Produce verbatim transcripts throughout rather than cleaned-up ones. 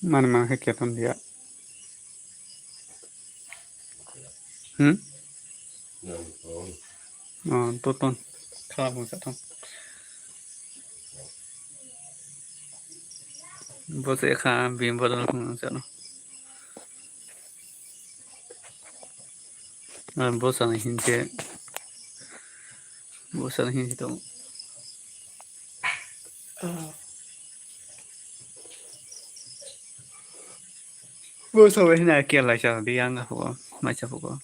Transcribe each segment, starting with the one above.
Mani mani khe keton dia. Hmm? Oh, to ton. Khala bung sa ton. Bo se kha bim bodol kung sa no. Bo sa hin che. Bo sa hin to. Bo sa hin a kela cha di yang ko mai cha ko.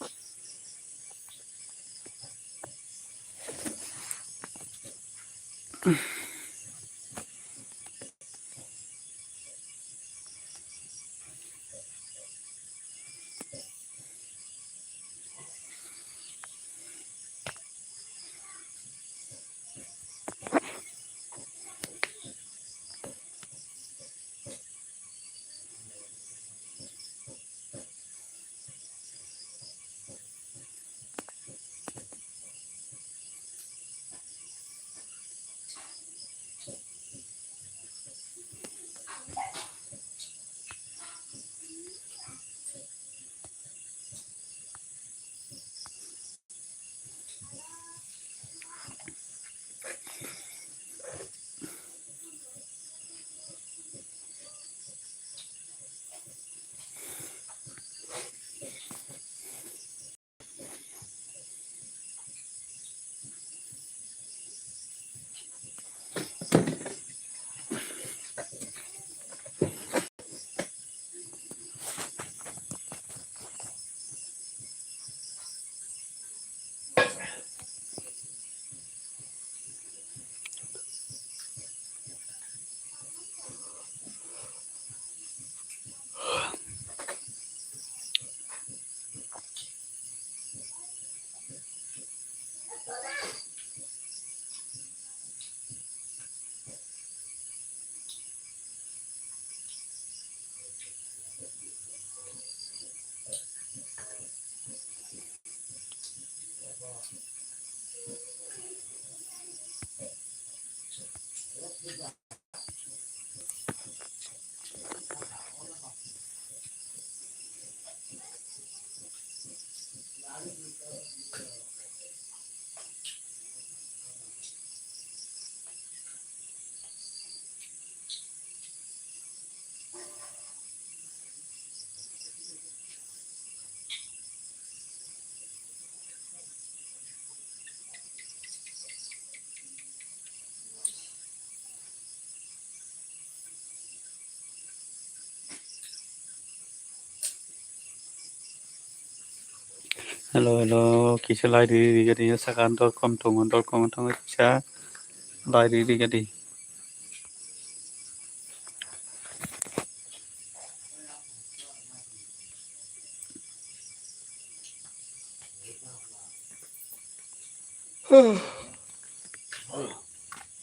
Hello, hello, kisa lai ri, ri, ri, saka dot com tongo, dot com tongo kisa lai ri, ri, ri.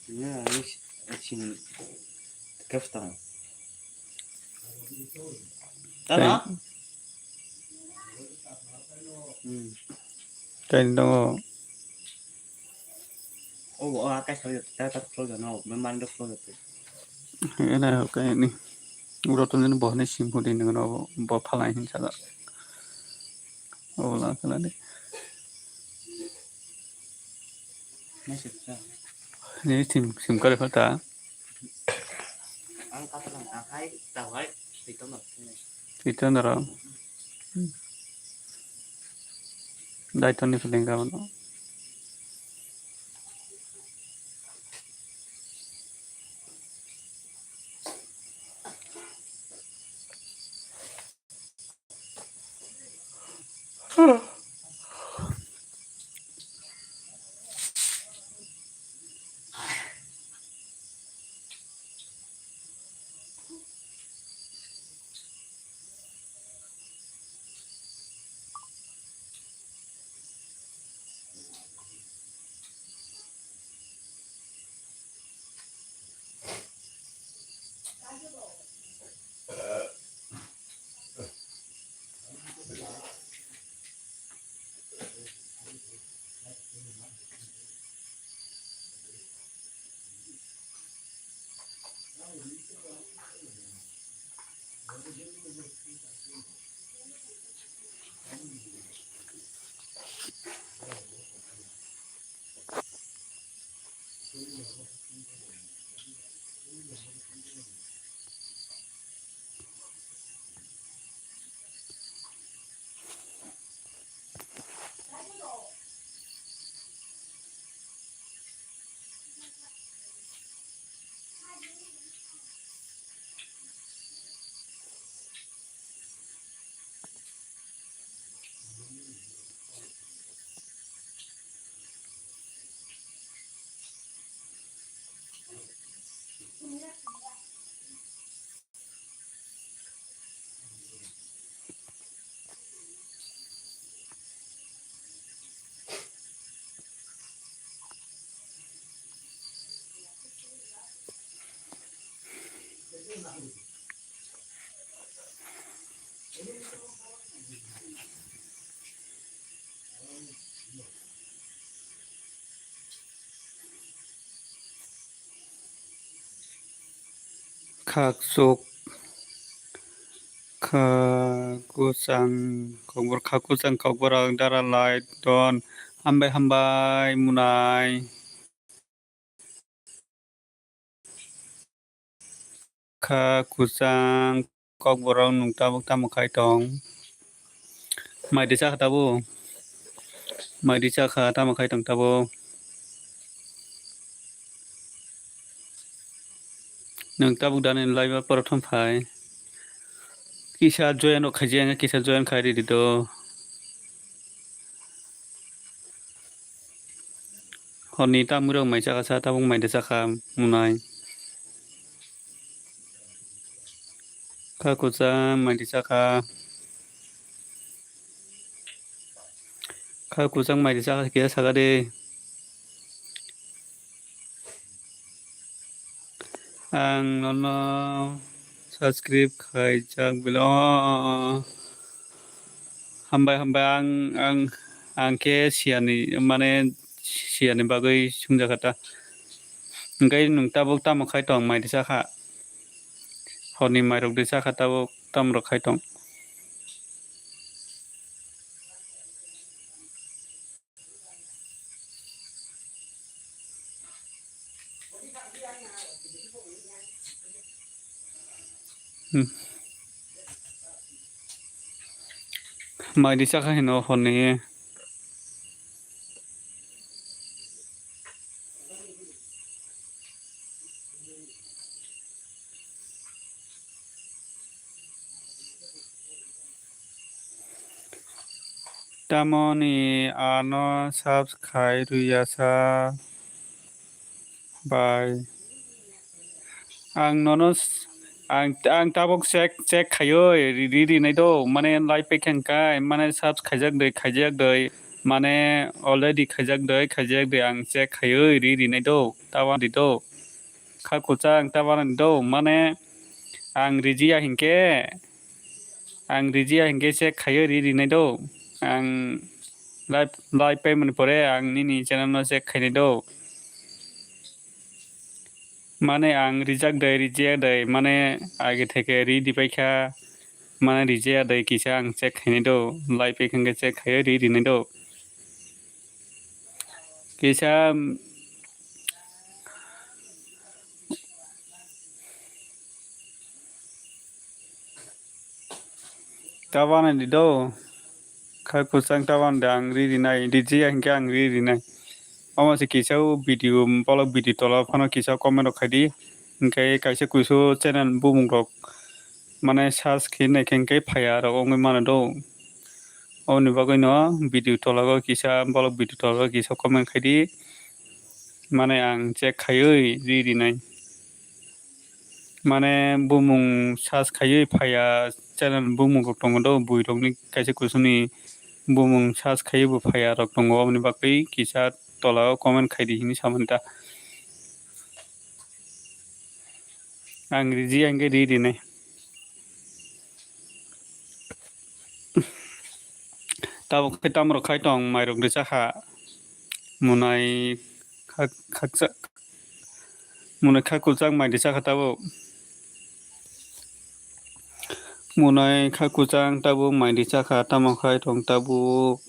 Ini sini kaftan. Tama? Hmm. Kain tongo. Oh, oh, akai soi ta ta flow no, memang do flow tu. Ena kaini. Uro to nini bohni sim hudi nini no bo phalai hin sala. Oh, la sala ni. Ni sim, sim kare phata. Ang kata lang akai tawai ito no. Ito no ro. Dai to ni feeling ka no. Khakchuk, kha kuchang kokborok, kha kuchang kokborok, dara light don, hambai hambai munai. Kha kuchang kokborok nwng tabuk tamo khai tong? Mai di chakha tabuk? Mai di chakha tamo khai tong tabuk? Nwng tabuk dani live o poro thum phai. Kisa join rok khaijak, kisa join khai ridi do. Horni tamwi rok mai chakha sa, tabuk mai da chakha munai. Kha kuchang mai di chakha. Kha kuchang mai di chakha kisa saka de. Ang nono subscribe khaijak bilo. Hambai, hambai, ang, ang, ang khe siyani, mane siyani bagwi sungjakha ta. Hwnkhe nwng tabuk tamo khai tong, mai di chakha? Horni mairok di chakha tabuk, tamrok khai tong? Hmm. Mai di chakha hino horni. Tamoni ano subscribe rwya sa bai. Ang nono s-, ang, ang tabuk check, check khaiwi ri, ri, rinai do. Mane live paikha hwnkhe, mane subs khaijak de, khaijak de, mane already khaijak de, khaijak de, ang check khaiwi ri, rinai do. Tabuk di do. Kha kuchang ta banani do, mane ang rijiya hinkhe, ang rijiya hinkhe check khaiwi ri rinai do. Ang live, live paimani pore ang nini channel no check khainai do. Mane ang rijak dai, rijiya dai, mane age theke ri di paikha, mane rijiya dai kisa ang check khainai do, live paikha hinkhe check khaiwi ri rinai do. Kisa ta banani do, kha kuchang ta banani ang ri rinai, rijiya hinkhe ang ri rinai. Omo se kisa o video, bolok video tola phano kisa comment rok khai di. Hinkhe kaisa kuisu channel bumung rok mane search khe naikhe hinkhe phaiya rok wngwi mano do. Oboni bagwi no video tolago kisa, bolok video tolago kisa comment khai di. Mane ang check khaiwi ri rinai. Mane bumung search khaiwi phaiya channel bumung rok tongo do, bui rokni kaisa kusuni bumung search khaiwi bo phaiya rok tongo, oboni bagwi kisa tolao comment khai di hinwi samani ta. Ang riji ang khe ri rinai. Tabuk khe tamo rok khai tong, mairok de chakha. Munai khak-, khakchak. Munai kha kuchak mai de chakha tabuk. Munai kha kwchang tabuk, maidi chakha tamo khai tong tabuk.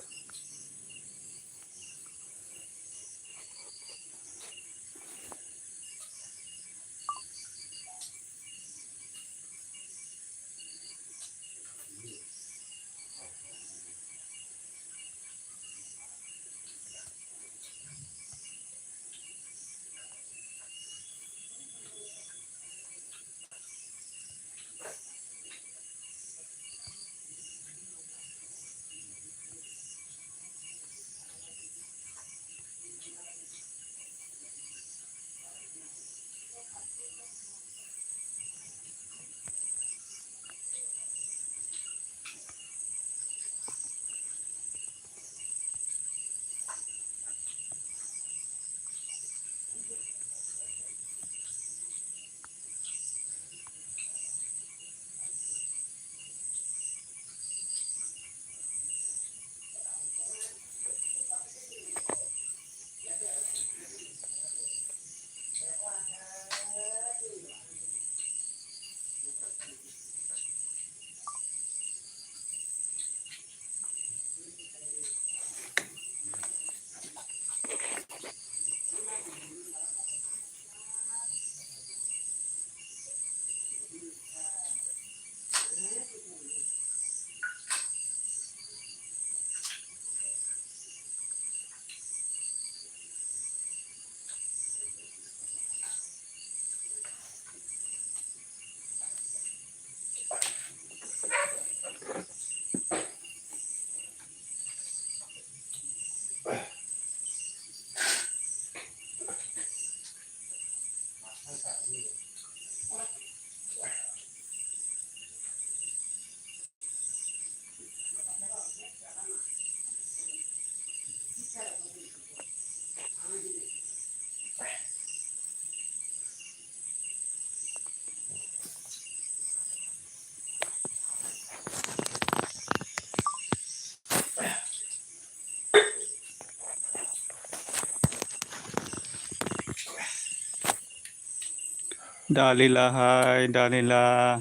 Dalila hai, Dalila.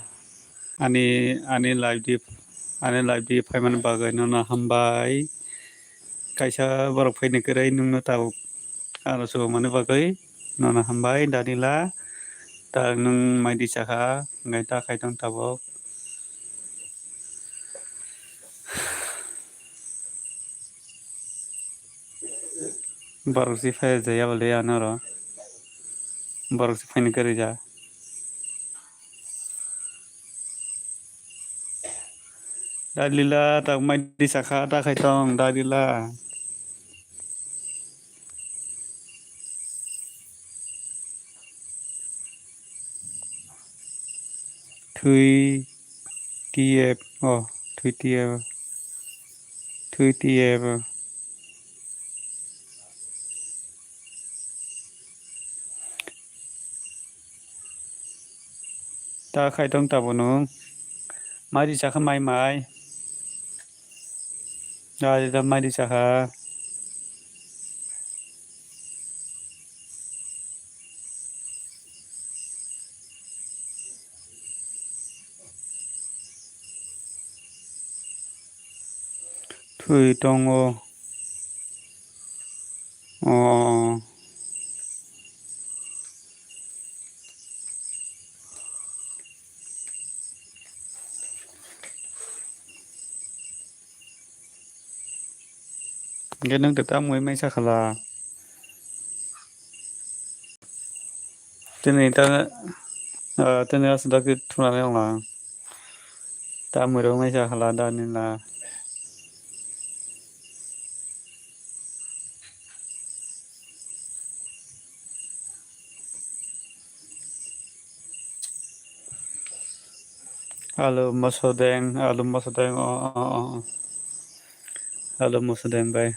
Ani, ani live di, ani live di phaimani bagwi nono hambai. Kaisa borok phaini kwrwi nwngno tabuk ano chubamani bagwi nono hambai, Dalila. Ta nwng maidi chakha, hwnkhai ta khai tong tabuk. Borok si phai jaya bole anoro. Borok si phaini kwrwi ja. Dalila tak maidi chakha ta khai tong Dalila. Thui T F, oh, thui T F, thui T F. Ta khai tong tabo nwng. Maidi chakha mai mai. Dalila maidi chakha. Thui tongo. Oh. Hwnkhe nwng tei tamwi maisa khala. Tini ta, ah, tini aswk dakti thumnani wngla. Tamwi rok maisa khala Dalila. Alu mosodeng, alu mosodeng, o, o, o, o. Alu mosodeng bai.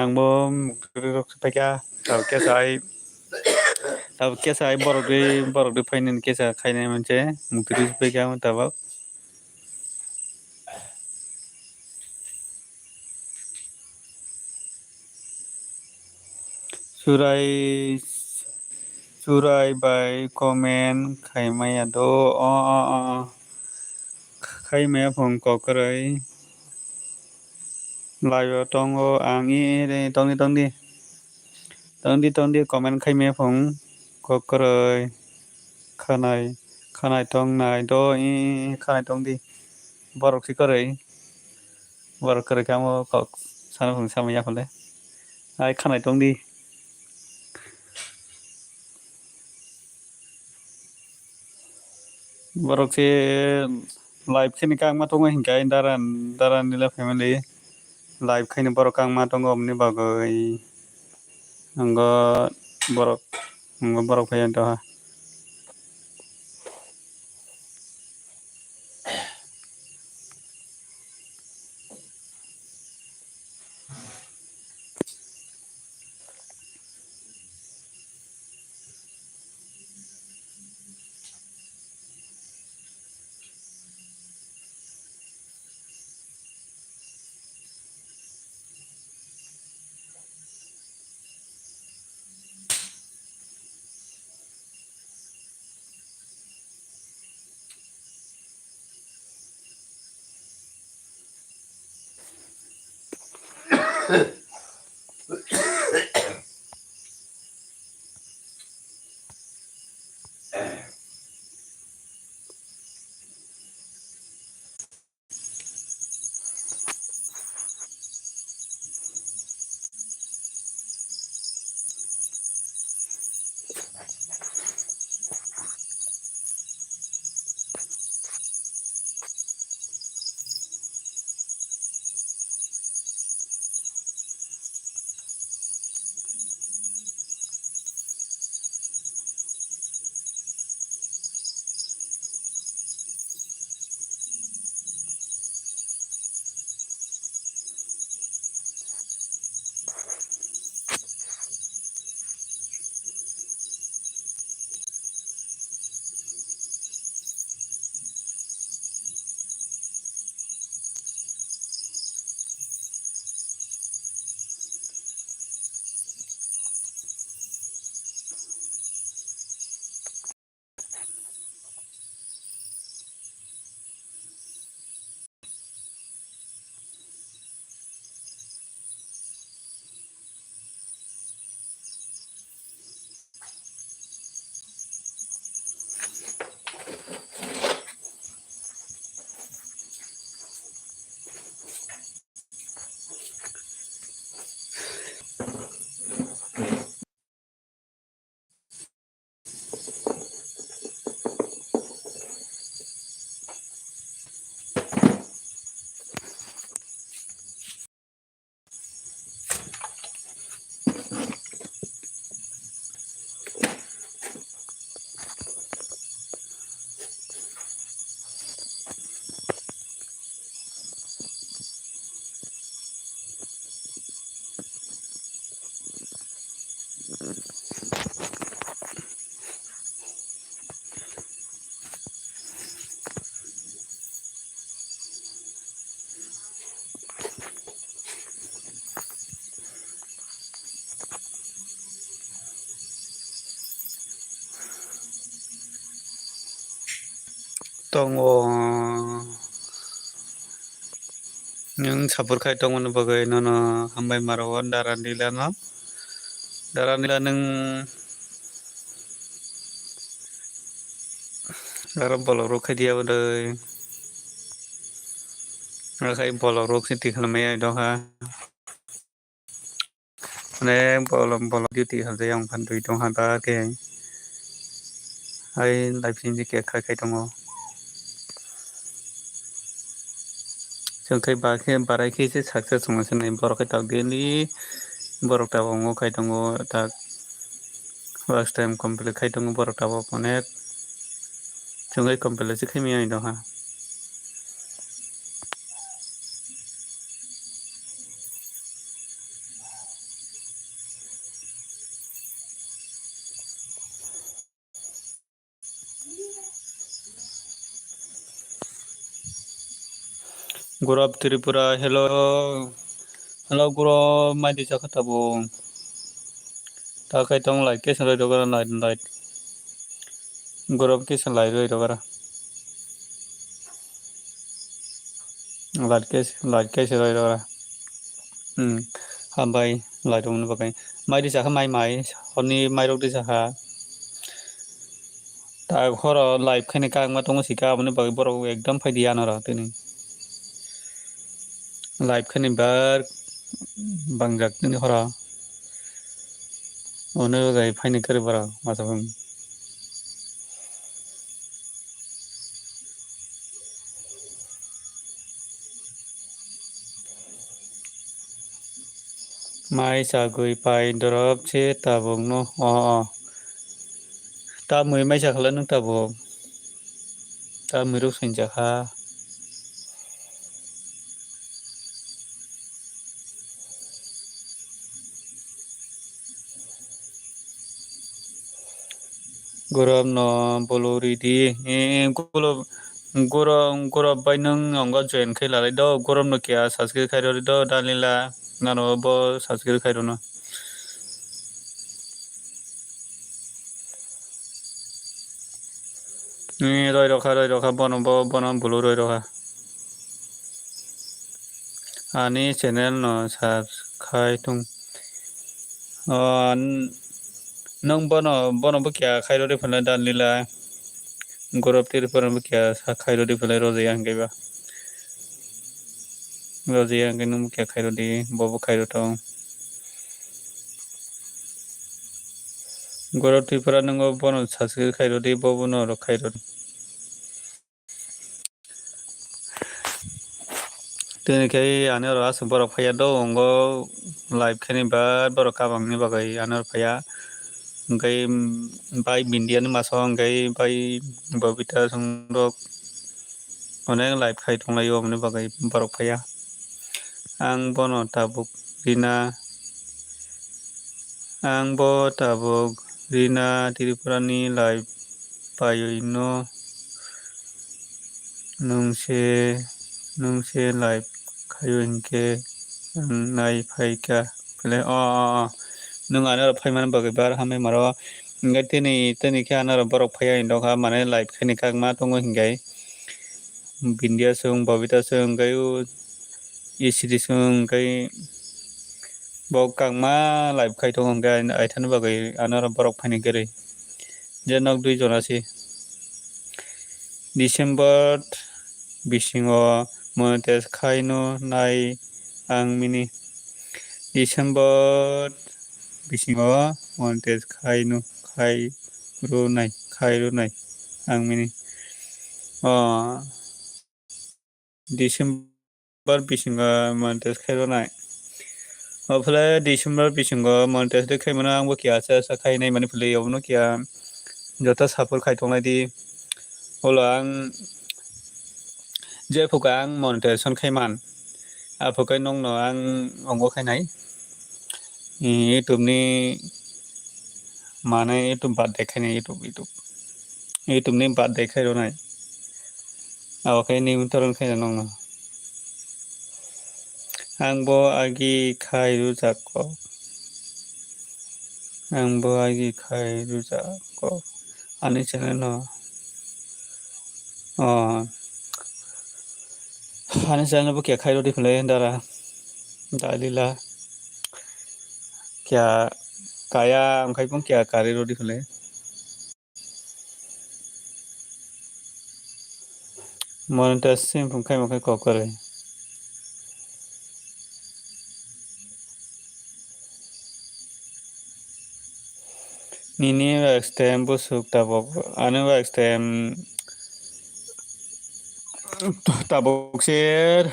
Ang bo muktwrwi rok se paikha, tabuk kesa hai, tabuk kesa hai borok rwi, borok rwi phainani kesa khainai manse muktwrwi se paikha ang tabuk. Churai, churai bai comment khaimaya do. O, o, o, o. Khaimaya phung kokroi. Live o tongo ang i, i, i, tongdi, tongdi. Tongdi, tongdi, comment khaimaya phung kokroi. Khanai, khanai tongnai do, i, i, i, khanai tongdi. Borok si kwrwi. Borok kwrwi khe amo kok sana phung sama ya phale. Ai khanai tongdi. Borok se live khini kangma tongo hinkhe ai daran, daran nila family live khaini borok kangma tongo, omni bagwi. Ang borok, ang borok phai doha. Tongo. Nwng support khai tongmani bagwi nono hambai maro o Dara Dila no. Dara Dila nwng aro bolok rok khai diya bwdai. Akhai bolok rok se tikhlai maya doha. Mane bolong bolong duty hal jai ang phan dui tong ha ba khe. Hai live sing je kek khai khai tongo. Chwng khai ba khe barai khe se success wngma se nai borok khai tak daily borok tabok wng khai tongo tak. Last time complete khai tongo borok tabok onek. Chwng khai complete se khai maya doha. Gurab Tripura, hello. Hello, Gurab, mai di chakha tabuk. Ta kai tong light kaisa roi rogara, light, light. Gorok kaisa light roi rogara. Light kaisa, light kaisa roi rogara. Hmm. Hambai light rogni bagwi. Mai risa kha, mai, mai. Horni mai rok risa kha. Ta horo live khaini kagma tongo sika, aboni bagwi borok ekdam phaidi anoro tini. Live khaini bar bangjak tini horo. Ono jai phaini kwrwi borok masa phang. Mai chagwi pai dorop se tabuk no. O, o. Tamwi mai chakhala nwng tabuk. Tamwi ruk swngjak kha. Gorop no bolo ridi. Eh, gorop, gorop, gorop bai nwng ongo join khai lalai do. Gorop no kiya subscribe khai rodi do. Dalila nano bo subscribe khai rono. Eh, roi rokha, roi rokha, bono bo, bono bolo roi rokha. Ani channel no subscribe khai tung. O, n-, nwng bono, bono bo kiya khai rodi phano Dalila. Gorop Tripura bo kiya sa khai rodi phano Rojaya hwnkhe ba. Rojaya hwnkhe nwng bo kiya khai rodi, bo bo khai rotong. Gorop Tripura nwng bono subscribe khai rodi, bo bono oro khai rodi. Tini khe ani oro aswk borok phaiya do, ongo live khaini ba borok kabangni bagwi ani oro phaiya. Hwnkhe bai Bindiya ni masa o hwnkhe bai Bobita chwng rok onek live khai tonglaio, aboni bagwi borok phaiya. Ang bono tabuk rina, ang bo tabuk rina Tripura ni live paiwi no nwng se, nwng se live khaio hinkhe ang nai phaikha. Bele, o, o, o. Nwng ani oro phaimani bagwi bar hambai maro. Hinkhe tini, tini khe ani oro borok phaiya hinwi nokha, mane live khaini kagma tongo hinkhe. Bindiya chwng, Bobita chwng, hinkhe o E C D chwng, hinkhe bo kagma live khai tongo hinkhe aithani bagwi ani oro borok phaini kwrwi. Je nok dui jona se. December bisingo monetize khaino nai ang mini. December bisingo monetize khaino khai rwnai, khai rwnai ang mini. O December bisingo monetize khai rwnai. Ophele December bisingo monetize de khaimano ang bo kiya asa asa khainai mani phwlwi, obono kiya joto support khai tongnai di. Olo ang jephuka ang monetization khaiman, aphukai nokno ang ongo khainai. YouTube ni mane YouTube birthday khainai, YouTube, YouTube. YouTube ni birthday khai rwnai. Abo khe nimtoron khainai nokno. Ang bo agi khai rwjak kok. Ang bo agi khai rwjak kok. Ani channel no. O. Ani channel bo khe khai rwdi phale dara. Dalila. Kya kaya ang khai pung kya kari rwdi phale. Monetize se wngkha khe kokore. Nini wak stem busuk tabuk, ani wak stem tabuk ser.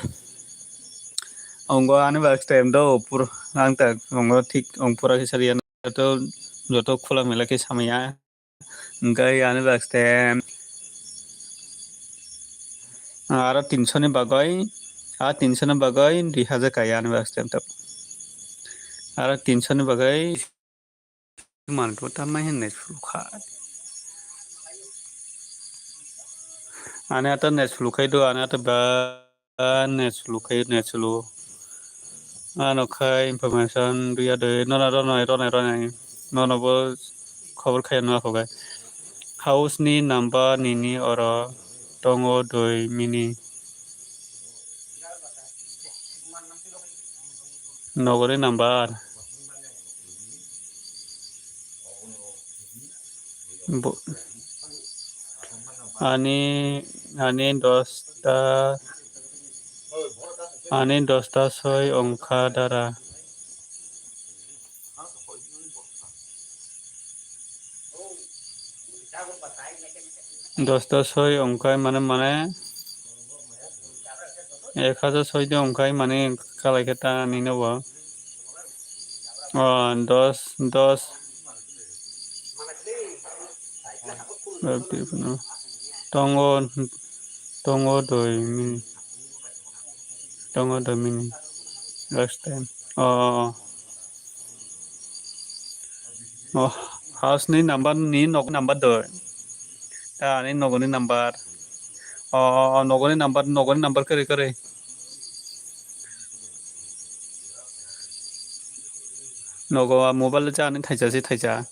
Ongo ani wak stem do pur ang tak ongo thik ong pura khe sariya joto, joto khula mela khe samaya. Hwnkhe ani wak stem aro tinso ni bagwi, a tinso ni bagwi dui hajar kaya ani wak stem tabuk. Aro tinso ni bagwi manto tamai hinwi sulukha. Ani ata net sulukhai do, ani ata ba net sulukhai, net sulu. Ano khai information duya de nona ronai, ronai, ronai. nono bo khobor khaya no aphogwi. House ni number nini oro tongo dui mini. Nogoni number. Bo-, ani, ani dosta, ani dosta soi ongkha dara. Dosta soi ongkha mane, mane, ek hajar soi de ongkha mane, kalai khe ta nini bo. O, dos, dos. Tongo, tongo dui mini. Tongo dui mini. Last time. O, o, o. O, house ni number ni nok number dui. Ta ani nogoni number. O, o, o, nogoni number, nogoni number kwrwi, kwrwi. Nogo a mobile cha ani thaisa se thaisa.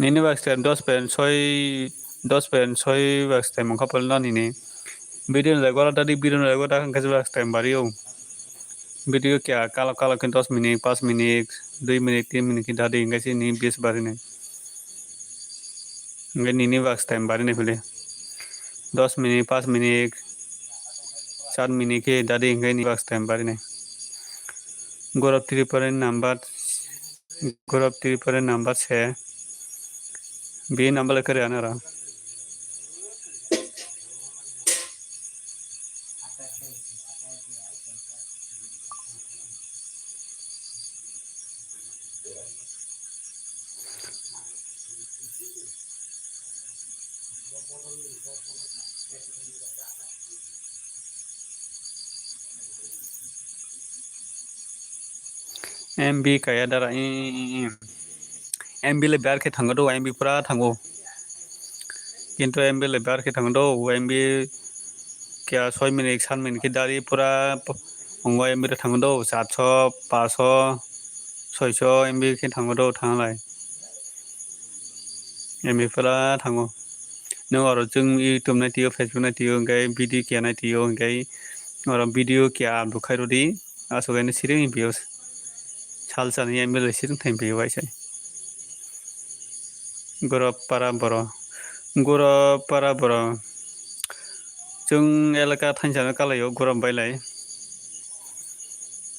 Nini bak time dos point soi, dos point soi bak time wngkha pole no nini. Video ni like wala tadi, video ni like wala tadi, hwnkhe bak time bari o. Video kya kalo kalo khe dos minute, paanch minute, dui minute, tin minute khe dadi hwnkhe se nini views bari nai. Hwnkhe nini bak time bari nai phile. Dos minute, paanch minute, char minute khe dadi hwnkhe nini bak time bari nai. Gaurav Tripura ni number, Gaurav Tripura ni number se. Bini number le kwrwi ano oro. M B kaya dara, i, i, i, i. M B le bar khe thango do, M B pura thango. Kintu M B le bar khe thango do, M B kya soi minute, san minute khe dari pura p-, ongo M B le thango do, chatso, paso, soiso M B khe thango do, thanglai. M B pura thango. Nwng oro chwng YouTube nai twiyo, Facebook nai twiyo, hwnkhe video kya nai twiyo, hwnkhe oro video kya upload khai rwdi. Aswk ani siring views. Sal sal ni M B le siring thai view bai sai. Gaurav para boro. Gaurav para boro. Chwng elaka thansa no kalai o Gaurav bai lai.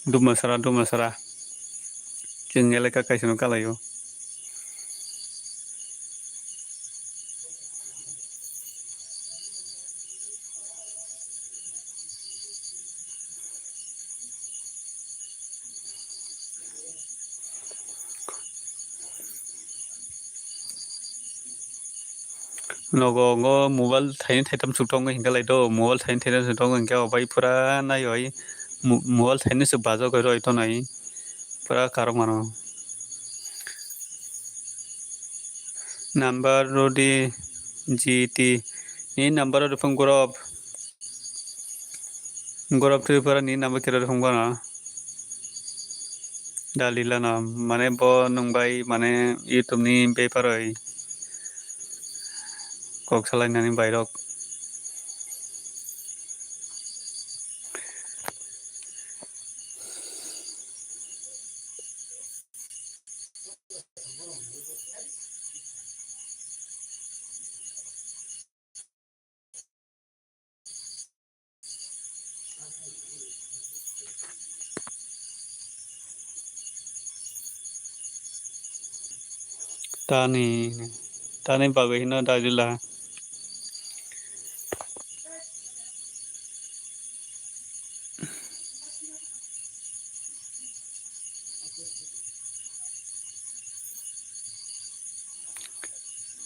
Dumasara, Dumasara. Chwng elaka kaisa no kalai o. Nogo ngo mobile thaini thaitam chuk tongo hingkha lai do, mobile thaini thaitam chuk tongo hingkhe o bai pura nai oi mo-, mobile thaini chuk bajak oi roi tonai pura karok mano. Number rodi G T ni number rodi phone gorop. Gaurav Tripura ni number khe rw phone bono. Dalila no, mane bo nwng bai mane YouTube ni beparoi kok salainani bairok. Tani, tani bagwi hino dalila.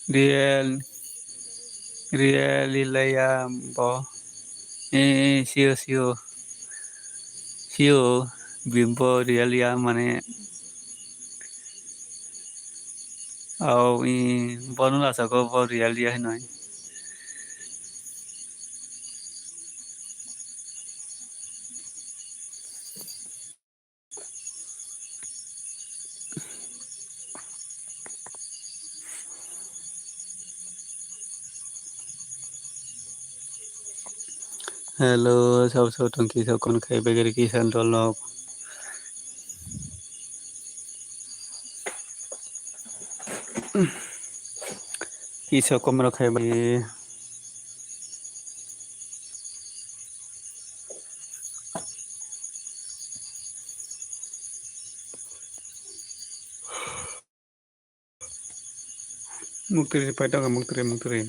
Real, real ilaiya bo. Eh, eh, sio, sio. Sio, bimbo real ya mane. Au, i, bono lasa ko bo real ya hinoi. Hello, sabo sabo tong kisa kon khai begeri kisa dolok. Kisa komro khai bai. Muktri paitaka muktri muktri.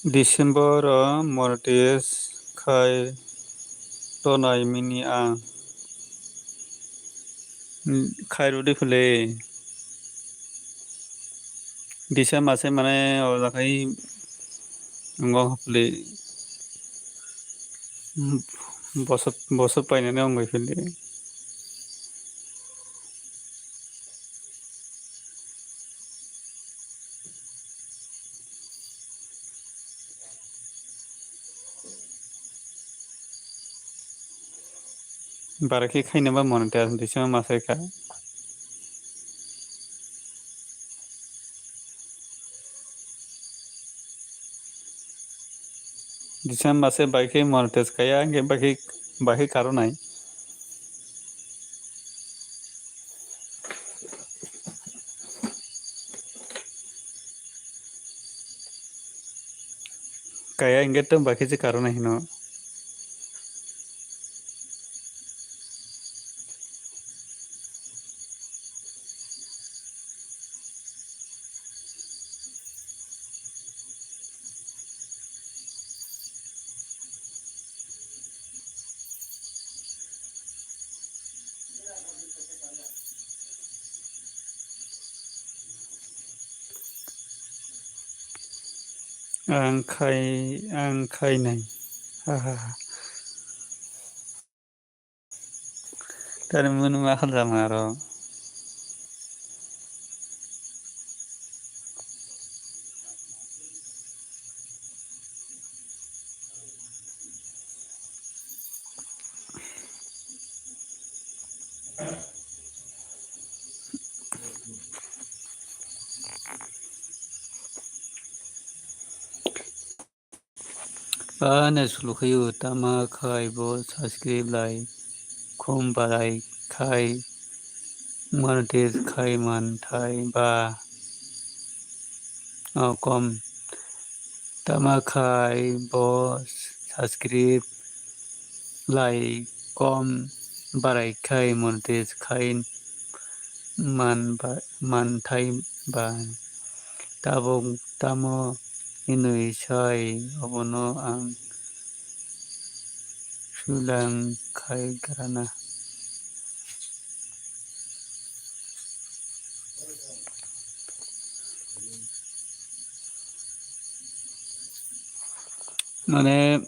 December o monetize khai tonai mini ang khai rwdi phwle. December se mane o jakhai wngkha phwle. Bosor bosor painani wngwi phwle. Bara khe khaina ba monetize December masa kha. December masa bai khe monetize kaya, hingke bai khe, bai khe karonai. Kaya hingke tong bai khe se karonai hino. Ang khai, ang khainai. Ha, ha, ha. Tari munu ma khaljama aro. Ba nai sulu khaio tama khai bo subscribe lai khum barai khai monetize khai man thai ba. O kom tama khai bo subscribe lai kom barai khai monetize khai man ba, man thai ba. Tabuk tamo hinwi sai obono ang sulang khai grana. Mane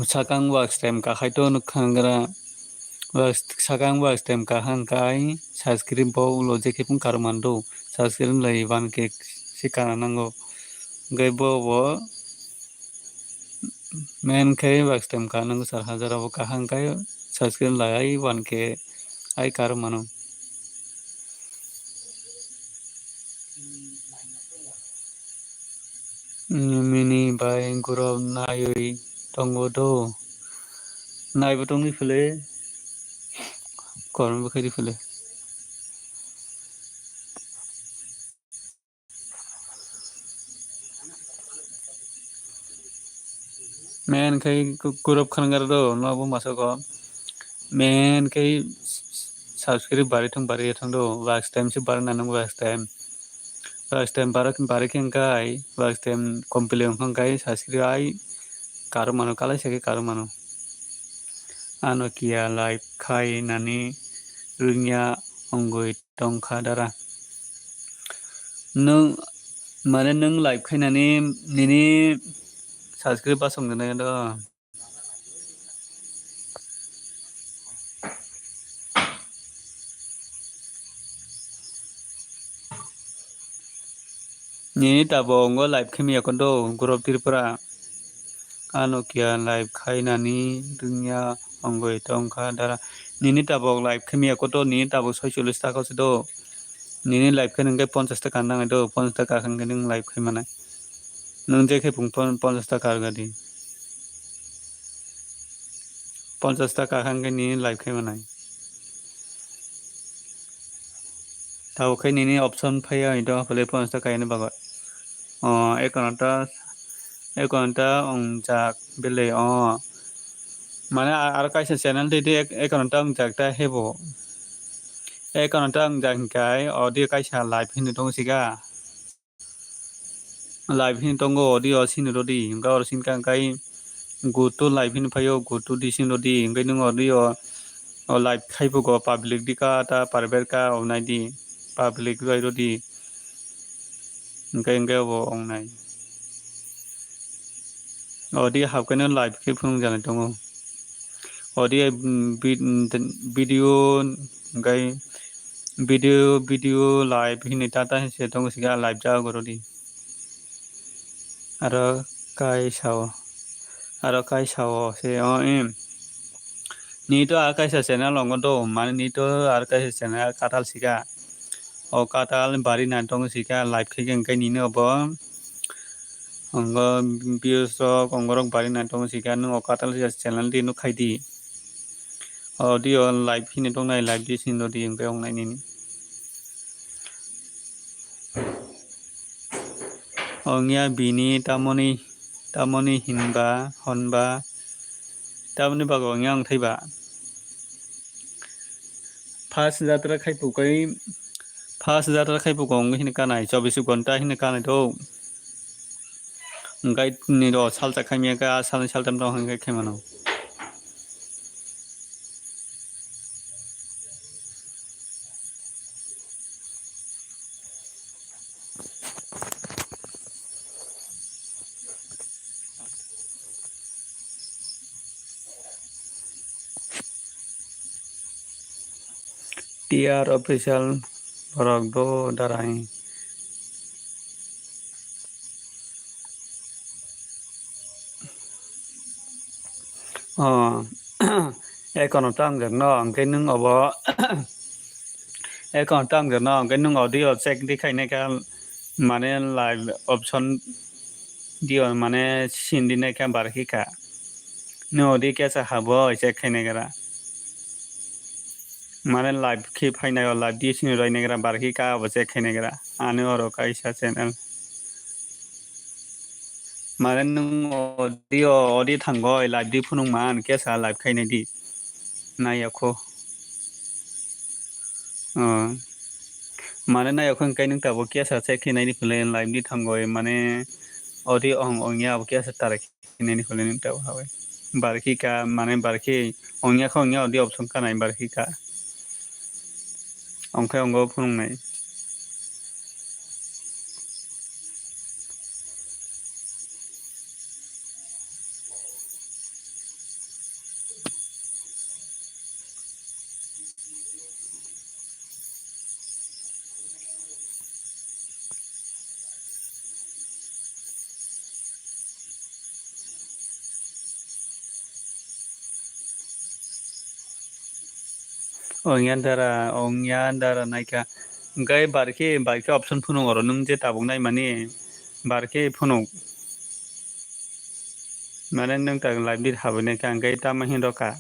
sakang watch time kakhai to nukha ngra. Sakang watch time kahang kai subscribe bo ulo je khe phung karo mando. Subscribe lai one K se kana nango. Hingke bo bo main khe watch time ka nango sar hajar abo kahang kai subscribe lai ai one K ai karo mano. Mini bai gurok naiwi tongo do. Naibo tongwi phele. Kormo bo khaidi phele. Men khai ku-, kurop khangar do, no bo masoko. Men khai subscribe bari thung bari thung do, watch time se bari nanung watch time. Watch time baro khe bari khe hwnkhe ai, watch time complete wngkha hwnkhe ai subscribe ai karo mano, kalai se khe karo mano. Ano kiya live khai nani rwngya wngwi tongkha dara. Nwng, mane nwng live khainani nini subscribe basong gwnai do. Nini tabok ngo live khaimaya kondo, Gurop Tripura. Ano kiya live khainani rwngya wngwi tongkha dara. Nini tabok live khaimaya koto, nini tabok soicholish taka se do. Nini live khe nwngkhe ponchash taka nangnai do, ponchash taka hwnkhe nwng live khaimanai. Nwng je khe pung pon-, ponchash taka rwgadi. Ponchash taka hwnkhe nini live khaimanai. Tabuk khe nini option phaiya hwnkhe phale ponchash taka yani bagwi. O, ekonota, ekonota wngjak bele o. Mane a-, aro kaisa channel tei tei ek-, ekonota wngjak ta hebo. Ekonota wngjak hwnkhe audio kaisa live hinwi tongo sika. Live hin tongo audio sini rodi, hwnkhe oro sinkha hwnkhe go to live hin phaio, go to di sin rodi, hwnkhe nwng audio o live khaibugo public di ka ta private ka o nai di, public bai rodi, hwnkhe, hwnkhe obo wngnai. Audio hapkhe no live khe phunukjani tongo. Audio, mm, vid-, mm, video, hwnkhe video, video live hinwi tata hinse tongo sika live jago rodi. Aro kaisa o, aro kaisa o se o, em. Nini to a kaisa channel ongo do, mane nini to a kaisa channel katal sika. O katal bari nang tongo sika live khe hwnkhe nini obo. Ongo views rok ongorok bari nang tongo sika, nwng o katal sika channel di nuk khai di. O di o live hini tongnai, live di sin rodi hwnkhe wngnai nini. Ongya bini tamoni, tamoni hinba, honba, tamoni bago ongya ongthai ba. First jatra khai pukai, first jatra khai pukai ongwi hini kanai, chobbish ghonta hini kanai do. Hwnkhe nini o salsa khaimya khe, a salni saltam tong hwnkhe khaimano. T R official borok do darai. Oh, ekono tang jak no, hwnkhe nwng obo, ekono tang jak no, hwnkhe nwng audio check di khainai kha, mane live option dio, mane sindi nai kha bar khe kha. Nwng audio kesa habo, check khainai gra. Mane live khe phainai o, live di sini roi nai gra, bar khe ka bo check khainai gra. Ani oro kaisa channel. Mane nwng audio, audio thango, live di phunuk man, kesa live khainai di. Nai yakho. Oh. Mane nai yakho hwnkhe nwng tabuk kesa check khainai di phule live di thango, mane audio ong ong ya bo kesa tarai. Nini hole nini tabo habai. Barkhi ka, mane barkhi ongya kha ongya odi option kanai barkhi ka. Ongkhe ongo phunuknai. Ongya dara, ongya dara naikha. Hwnkhe barkhe, barkhe option phunuk oro nwng je tabuk naimani barkhe phunuk. Mane nwng tak live di habai naikha, hwnkhe tamo hinrokha.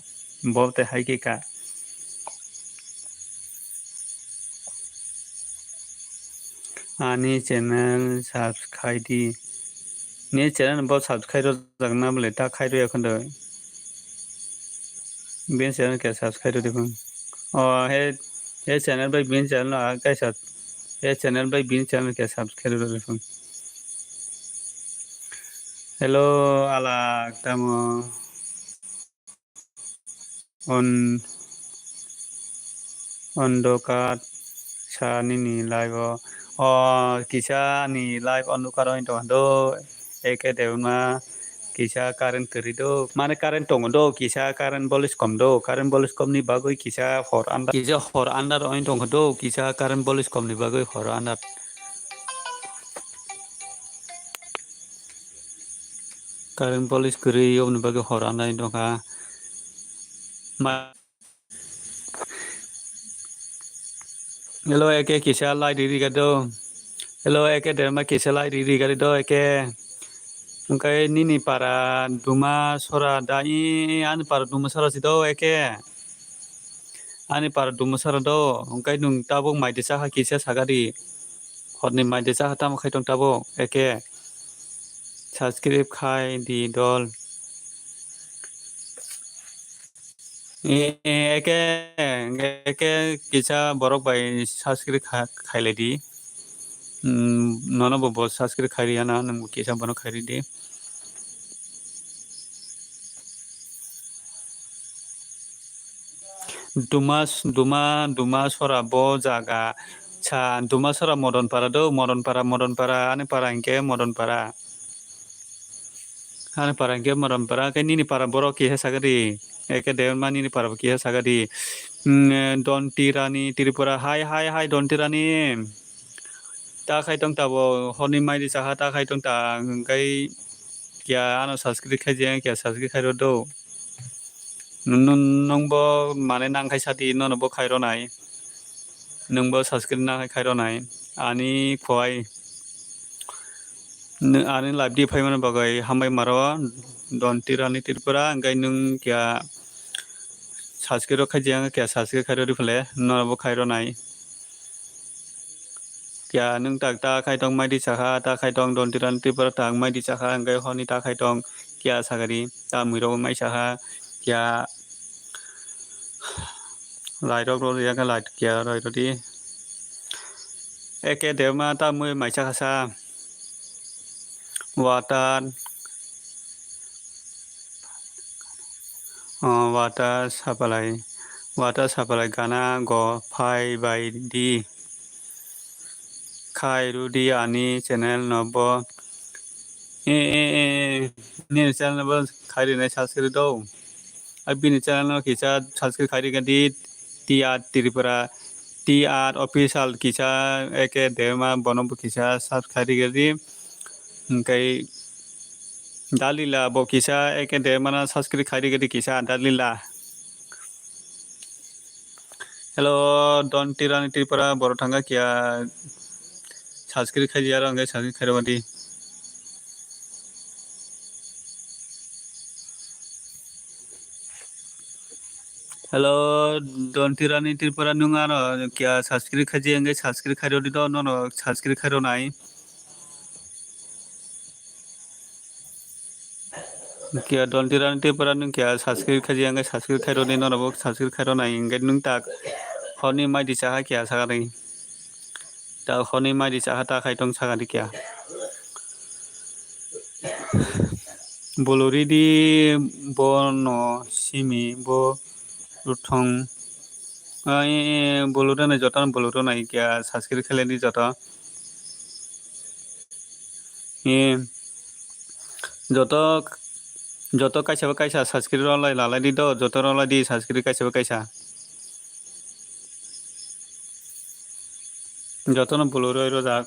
Bo tei hai khe ka. Ani channel subscribe di. Ni channel bo subscribe rwjakna bwle ta khai rwya khwndwi. Bini channel khe subscribe rwdi phung. O he, he channel bai bini channel no kaisa, he channel bai bini channel khe subscribe rwdi phung. Hello, alak tamo? On, on dokat sa nini live o. O kisa ani live o nukha rw tong do, eke debma kisa current kwrwi do, mane current tongo do, kisa current bolis kom do, current bolis kom ni bagwi kisa hor andar, kisa hor andar oi tong do, kisa current bolis kom ni bagwi hor andar. Current bolis kwrwi oboni bagwi hor andar oi tong kha. Ma- Hello, eke kisa light riri gari do. Hello, eke debma kisa light riri gari do, eke. Hwnkhe nini para Duma sora da, i, ani para Duma sora si do, eke. Ani para Duma sora do, hwnkhe nwng tabuk mai de cha ha kisa sa gari. Horni mai de cha ha tamo khai tong tabuk, eke. Subscribe khai di dol. E, e, eke, eke kisa borok bai subscribe kha-, khailai di. Hmm, nono bo, bo subscribe khairi ya na, nwng bo kisa bono khairi di. Duma, Duma, Duma sora bo jaga sa, Duma sora Modon Para do, Modon Para, Modon Para, ani para hwnkhe Modon Para. Ani para hwnkhe Modon Para, khe nini para borok kisa sa gari, eke debma nini para bo kisa sa gari. Hmm, Donti Rani Tripura, hai, hai, hai, Donti Rani. Ta khai tong ta bo, horni mai di cha ha ta khai tong ta, hwnkhe kya ano subscribe khai je, kya subscribe khai rw do. Nwng, nwng, nwng bo mane nang khai sadi, nono bo khai rw nai. Nwng bo subscribe nang khai rw nai. Ani khwai. Nw-, ani live di phaimani bagwi hambai maro, Donti Rani Tripura, hwnkhe nwng kya subscribe rw khai je, kya subscribe khai rw di phale, nono bo khai rw nai. Kya nwng tak ta khai tong mai di cha ha, ta khai tong Donti Rani Tripura tak mai di cha ha, hwnkhe horni ta khai tong kya sa gari, ta mui rok mai cha ha, kya light rok rw ya khe light kya rw di. Eke debma ta mui mai cha kha sa. Water. O, water supply, water supply gana go phai bai di. Khai rw di ani channel no bo. E, e, e, e, nini channel no bo khai rw nai subscribe do. Ai bini channel no kisa subscribe khai rw di, T R Tripura, T R official kisa eke debma bono bo kisa subscribe khai rw di. Hwnkhe Dalila bo kisa eke debma no subscribe khai rw di kisa Dalila. Hello, Donti Rani Tripura, borok thangkha kya subscribe khai di, aro hwnkhe subscribe khai rw di. Hello, Donti Rani Tripura, nwng ano kya subscribe khai di, hwnkhe subscribe khai rw di do, nono subscribe khai rw nai. Kya Donti Rani Tripura nwng kya subscribe khai di, hwnkhe subscribe khai rw di, nono bo subscribe khai rw nai, hwnkhe nwng tak horni mai di cha ha kya sa gari. Ta horni mai di cha ha ta khai tong sa gari kya. Bolori di bono simi bo ruthong. Ai, bolori nai joto bolori nai kya subscribe khai lai di joto. Ee, joto, joto kaisa bai kaisa subscribe rw lai, lalai di do, joto rw lai di subscribe kaisa bai kaisa. Jotono bolori rw jak.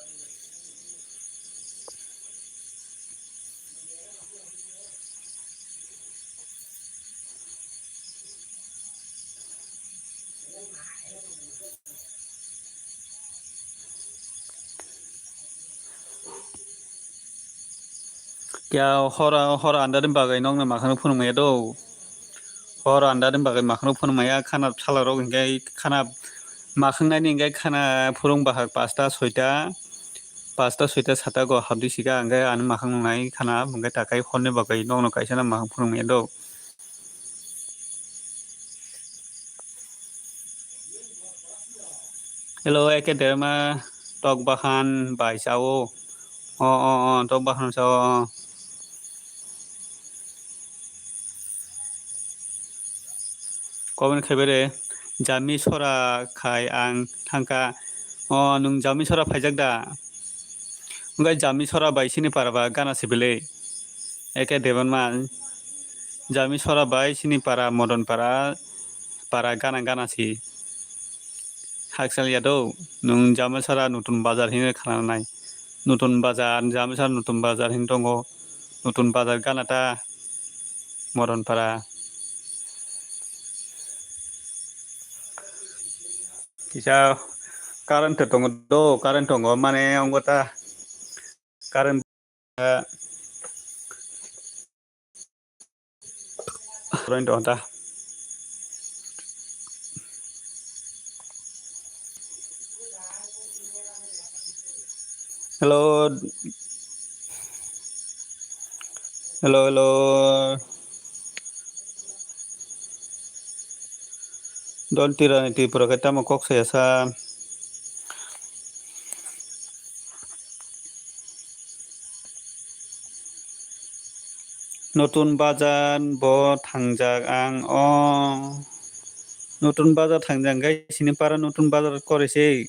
Kya hor, hor andar ni bagwi nokni makhang phunukmaya do. Hor andar ni bagwi makhang phunukmaya, khana bwsala rok hinkhe khana makhang nani hinkhe khana phunuk bahak pasta soita, pasta soita sata go habdi sika hinkhe ani makhang nai khana hinkhe takhai horni bagwi nokno kaisa na makhang phunukmaya do. Hello, eke debma tok bahan bai sao. O, o, o, tok bahan sao, o. Comment khaibere, jami sora khai ang thangkha. O, nwng Jamisora phaijak da? Wngkha Jamisora bai chini para ba gana se belai. Eke Debbarma, Jamisora bai chini para, Modon para, para gana gana se. Hakchal ya do, nwng Jamisora Nutun Bazar hinwi khnanai. Nutun Bazar, Jamisora Nutun Bazar hin tongo. Nutun Bazar gana ta, Modon para. Kisa current tongo do, current tongo mane wngkha ta current, eh, current tongo ta. Hello. Hello, hello. Don Tirani Tripura khe tamo kok saya sa. Nutun Bazar bo thangjak ang o. Nutun Bazar thangjak khe chini para Nutun Bazar kore se.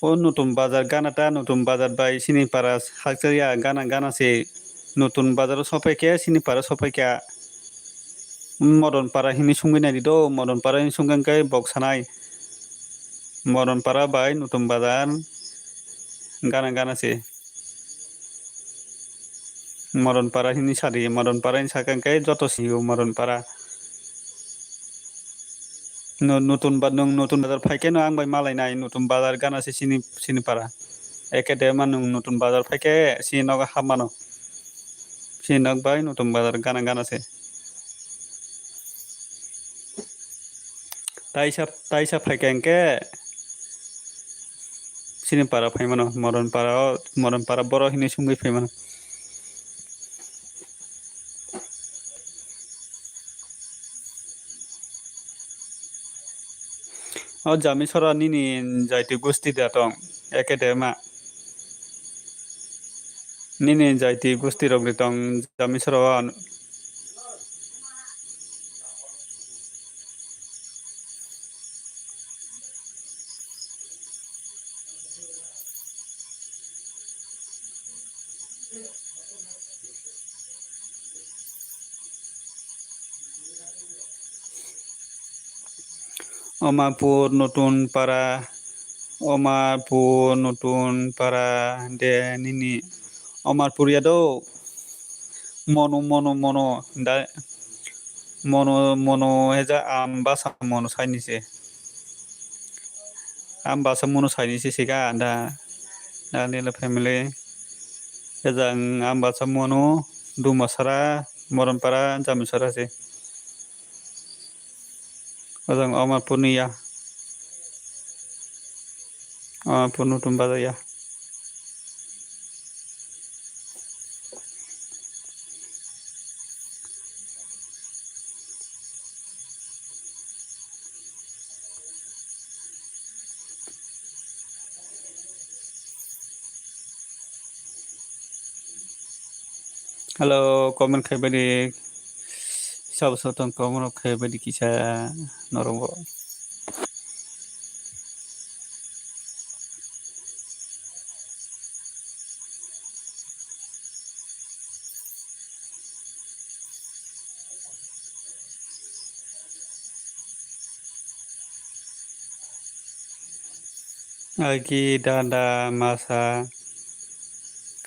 O Nutun Bazar gana ta, Nutun Bazar bai chini para hakchal ya gana gana se. Nutun Bazar o sopai khe chini para sopai kha. Modon para hinwi sungwi nai di do, Modon para hinwi sungkha khe bok sanai. Modon para bai Nutun Bazar gana gana se. Modon para hinwi sadi, Modon para hinwi sakha khe joto sio Modon para. Nu-, Nutun ba-, nwng Nutun Bazar phai khe no ang bai malai nai, Nutun Bazar gana se chini, chini para. Eke Debbarma nwng Nutun Bazar phai khe chini nogo hap mano. Chini nok bai Nutun Bazar gana gana se. Taisa, taisa phai khe hwnkhe chini para phai mano, Modon para o, Modon para borok hinwi sungwi phai mano. O Jamisora nini jaiti gusti da tong, eke Debbarma. Nini jaiti gusti rok ni tong Jamisora o. Omapur Nutun Para, Omapur Nutun Para de nini. Omapur ya do. Mono, mono, mono, da, mono, mono, heja, am basa mono saini se. Am basa mono saini se sika, da, da, nila family. Heja, ang am basa mono, Dumasara, Moronpara, Jamisara se. Ojang Omapur ni ya. Omapur Nutun Bazar ya. Hello, comment khai badi. Sabo sotong comment khai badi kisa norong bo. Agi dada masa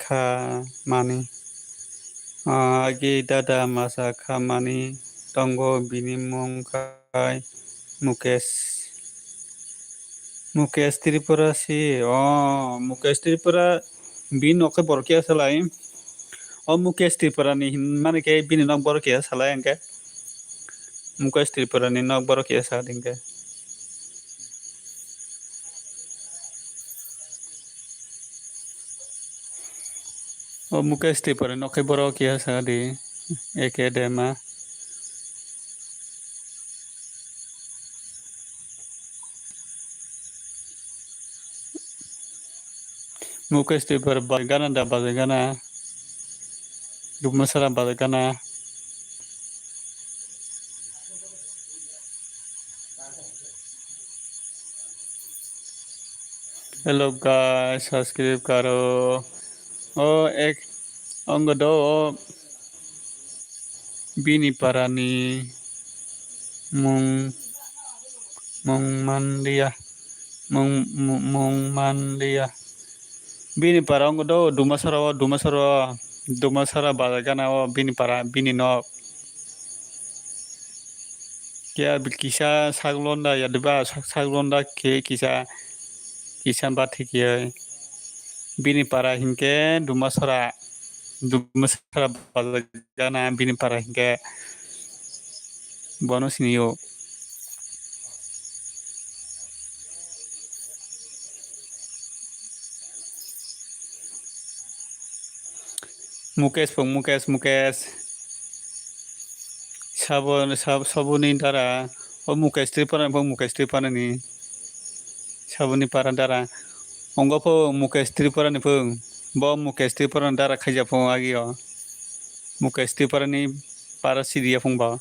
kha mani. Ah, agi dada masa kha mani tongo, bini mung khai Mukesh. Mukesh Tripura si, oh, Mukesh Tripura bini nok khe borok kiya salai. O Mukesh Tripura ni hinmani khe bini nok borok kiya salai hwnkhe. Mukesh Tripura ni nok borok kiya sa hwnkhe. O Mukesh Tripura ni nok khe borok kiya sa di. Eke Dema. Mukesh Tripura bazai gana da bazai gana. Dumasara bazai gana. Hello guys, subscribe karo. O ek, onggo do o bini parani mung, mung manliya, mung, mung, mung manliya. Bini para onggo do Dumasara o, Dumasara o, Dumasara bazar gana o bini para, bini nok. Khe kisa sak londa ya diba, sak, sak londa khe kisa, kisa bathik ya. Bini para hinkhe Dumasara, Dumasara bazar gana bini para hinkhe bono siniyo. Mukesh pung, Mukesh, Mukesh. Sabo, sab-, saboni dara. O Mukesh Tripura ni pung, Mukesh Tripura ni. Saboni para dara. Ongo pung Mukesh Tripura ni pung. Bo Mukesh Tripura ni dara khaija pung agio. Mukesh Tripura ni para sidiya pung bo.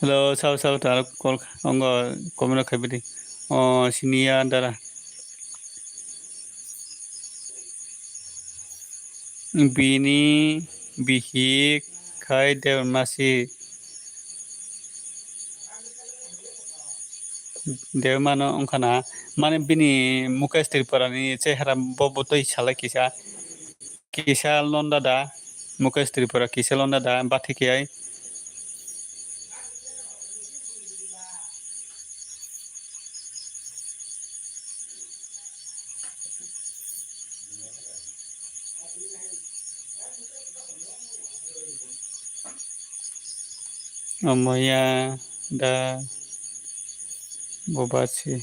Hello, sao, sao, taro call, ongo, komino khaibidi. O, siniya dara. Bini bihik khai Debmasi. Debmano wngkhana, mane bini Mukesh Tripura ni chehara bo bwtwi salai kisa. Kisa londa da, Mukesh Tripura kisa londa da, bathi kiyai. Omoya da bobasi.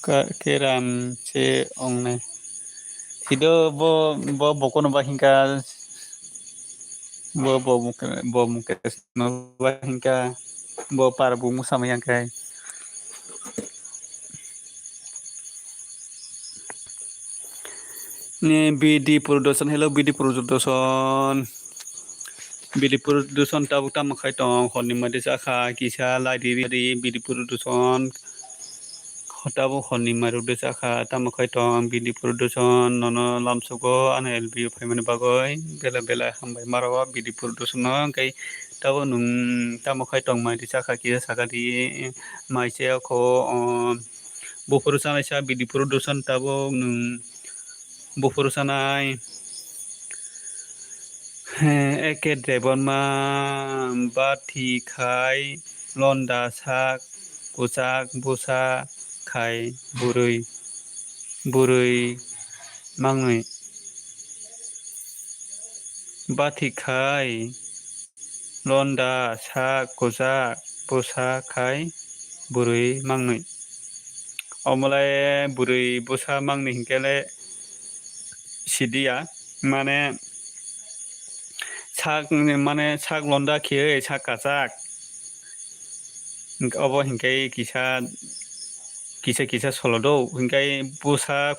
Ka-, keram se ongnai. Sido bo, bo bokono ba hingka, bo, bo muke-, bo muke no ba hingka, bo par bu musa ma yang kai. Ni B D Production, hello B D Production. B D Production tabuk tamo khai tong, honni mari chakha, kisa lai di, di B D Production. Tabuk honni mari de chakha, tamo khai tong B D Production, nono lamsugo ano L B O phaimani bagwi, bela bela hambai maro B D Production no, hwnkhe tabuk nwng tamo khai tong mai di chakha, kisa saka di, mai se kho, o, buphuru chanai sa B D Production tabuk nwng. Buphuru sanai. Eke Debbarma bathi khai londa sak kwchak bwsa khai bwrwi, bwrwi mangnwi. Bathi khai londa sak kwchak bwsa khai bwrwi mangnwi. Omolai bwrwi bwsa mangnwi hinkhe le sidiya, mane sak, mane sak londa khiywi sak kwchak. Obo hinkhe kisa, kisa, kisa solo do, hinkhe bwsa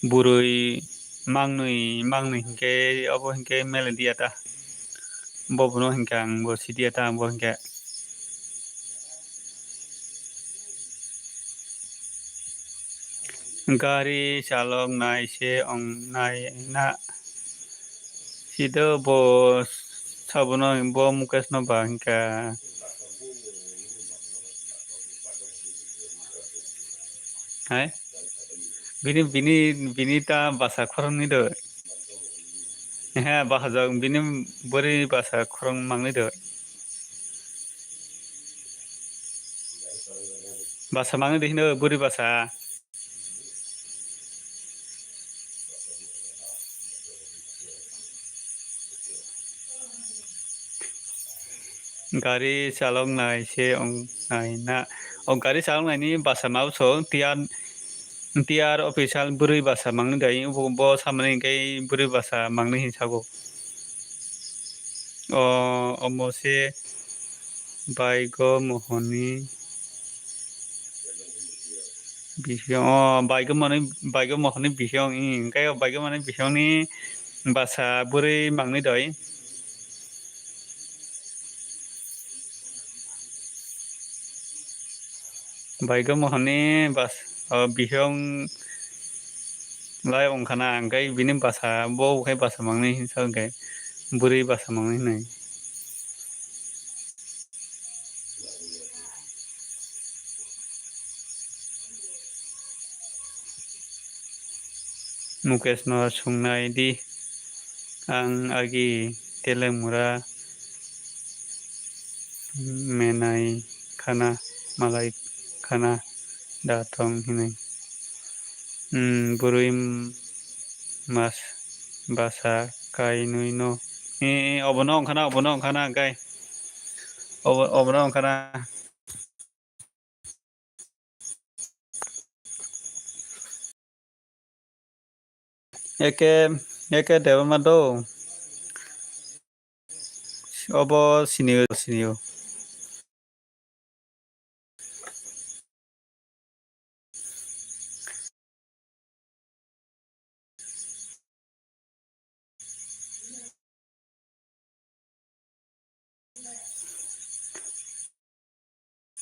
bwrwi mangnwi, mangnwi hinkhe obo hinkhe mele diya ta. Bo bono hinkhe ang bo sidiya ta, bo hinkhe. Gari chalok nai se ong nai na. Sido bo sabono bo Mukesh no ba hinkha. Hai? Bini, bini, bini ta basa khoroknwi do. He, bahajak bini bwrwi basa khorok mangni do. Basa mangni do hino bwrwi basa. Gari chalok nai se ong nai na. O gari chalok nai ni basa ma bwswk tiyan. T R official bwrwi basa mangni dai, bo, bo samani hwnkhe bwrwi basa mangni hinwi sago. O, omo se baigo mohoni. Bihiyong, o, Baigo manwi, Baigo Mohorni bihiyong, i, hwnkhe o Baigo manwi bihiyongni bwsa bwrwi mangni doi. Baigo Mohorni bas-, o, bihiyong lai wngkhana, hwnkhe bini bwsa bo khe bwsa mangni hinwi sa hwnkhe bwrwi bwsa mangni hinwi. Mukeshno swngnai di, ang agi telemura menai khana, malai khana da tong hinwi. Hmm, bwrwi mas bwsa kainwi no. Eh, eh, obono wngkhana, obono wngkhana, hwnkhe. Obo-, obono wngkhana. Eke, eke debama do. Obo sinio, sinio.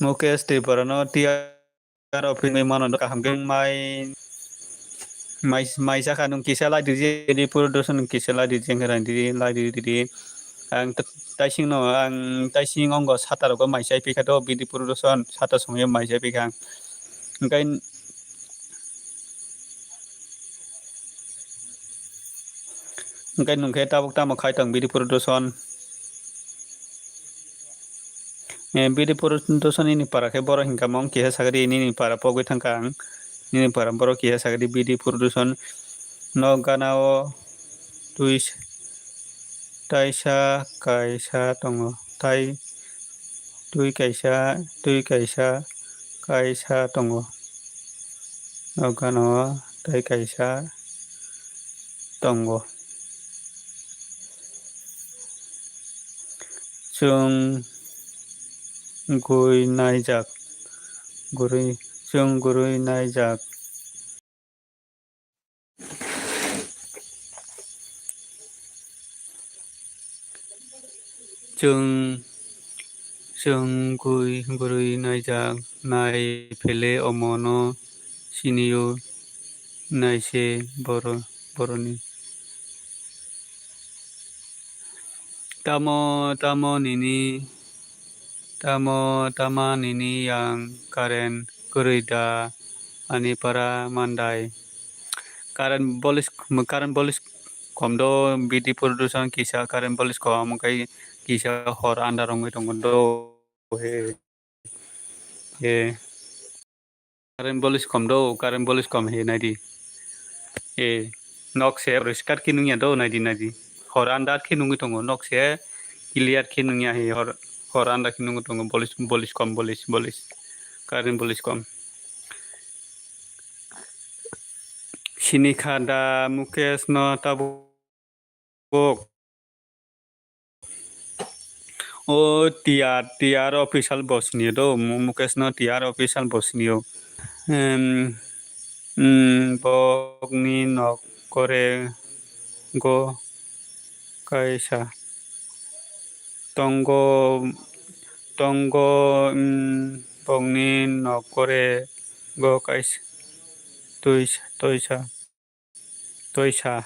Mukesh Tripura no T R office ni mano kaham khe mai, mai, mai sakha nwng kisa lai di je, di puro dosa nwng kisa lai di je, wngkha di, lai di, di, di. Ang t-, taising no, ang taising ongo sata rogo mai chai phi kha do, bidi puro dosa sata songwi mai chai phi kha. Hwnkhe, hwnkhe nwng khe tabuk tamo khai tong bidi puro dosa. Eh, bidi puro dosa nini para khe borok hinkha mong kisa sagri nini para pogwi thangkha ang. Nini para borok kisa sagri bidi puro dosa. Nok gana o twi s-, taisa kaisa tongo. Tai twi kaisa, twi kaisa, kaisa tongo. Nok gana o tai kaisa tongo. Chwng gwi naijak, gurui, chwng gurui naijak. Chwng, chwng gwi gurui naijak, nai phele omono sinio naise boro-, boroni. Tamo, tamo nini, tamo, tama nini yang current kwrwi da ani para mandai. Current bolis, current bolis kom do, bidi puro dosa kisa current bolis kom, hwnkhe kisa hor andar wngwi tongo do. He. He. Current bolis kom do, current bolis kom he naidi. E, nok se poriskar khe nungya do, naidi, naidi. Hor andar khe nungwi tongo, nok se clear khe nungya he, hor, hor andar khe nungwi tongo, bolis, bolis kom, bolis, bolis. Current bolis kom. Sini kha da Mukesh no tabuk. Kok. O T R, T R official bo sini do, Mu-, Mukesh no T R official bo sini o. Em, mm, bokni nok kore go kaisa. Tongo, tongo, mm, bokni nok kore go kaisa. Toisa, toisa. Toisa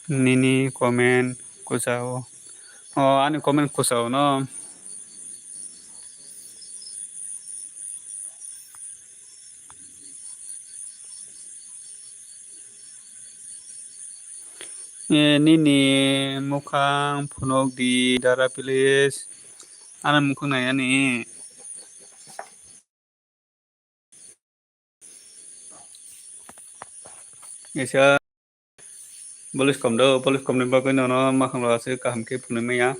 nini comment kwchao. O, ani comment kwchao no. E, nini mukhang phunuk di dara please. Ani mukhang nai ani. Kaisa police kom do, police kom ni bagwi nono makhang rw aswk kaham khe phunuk maya.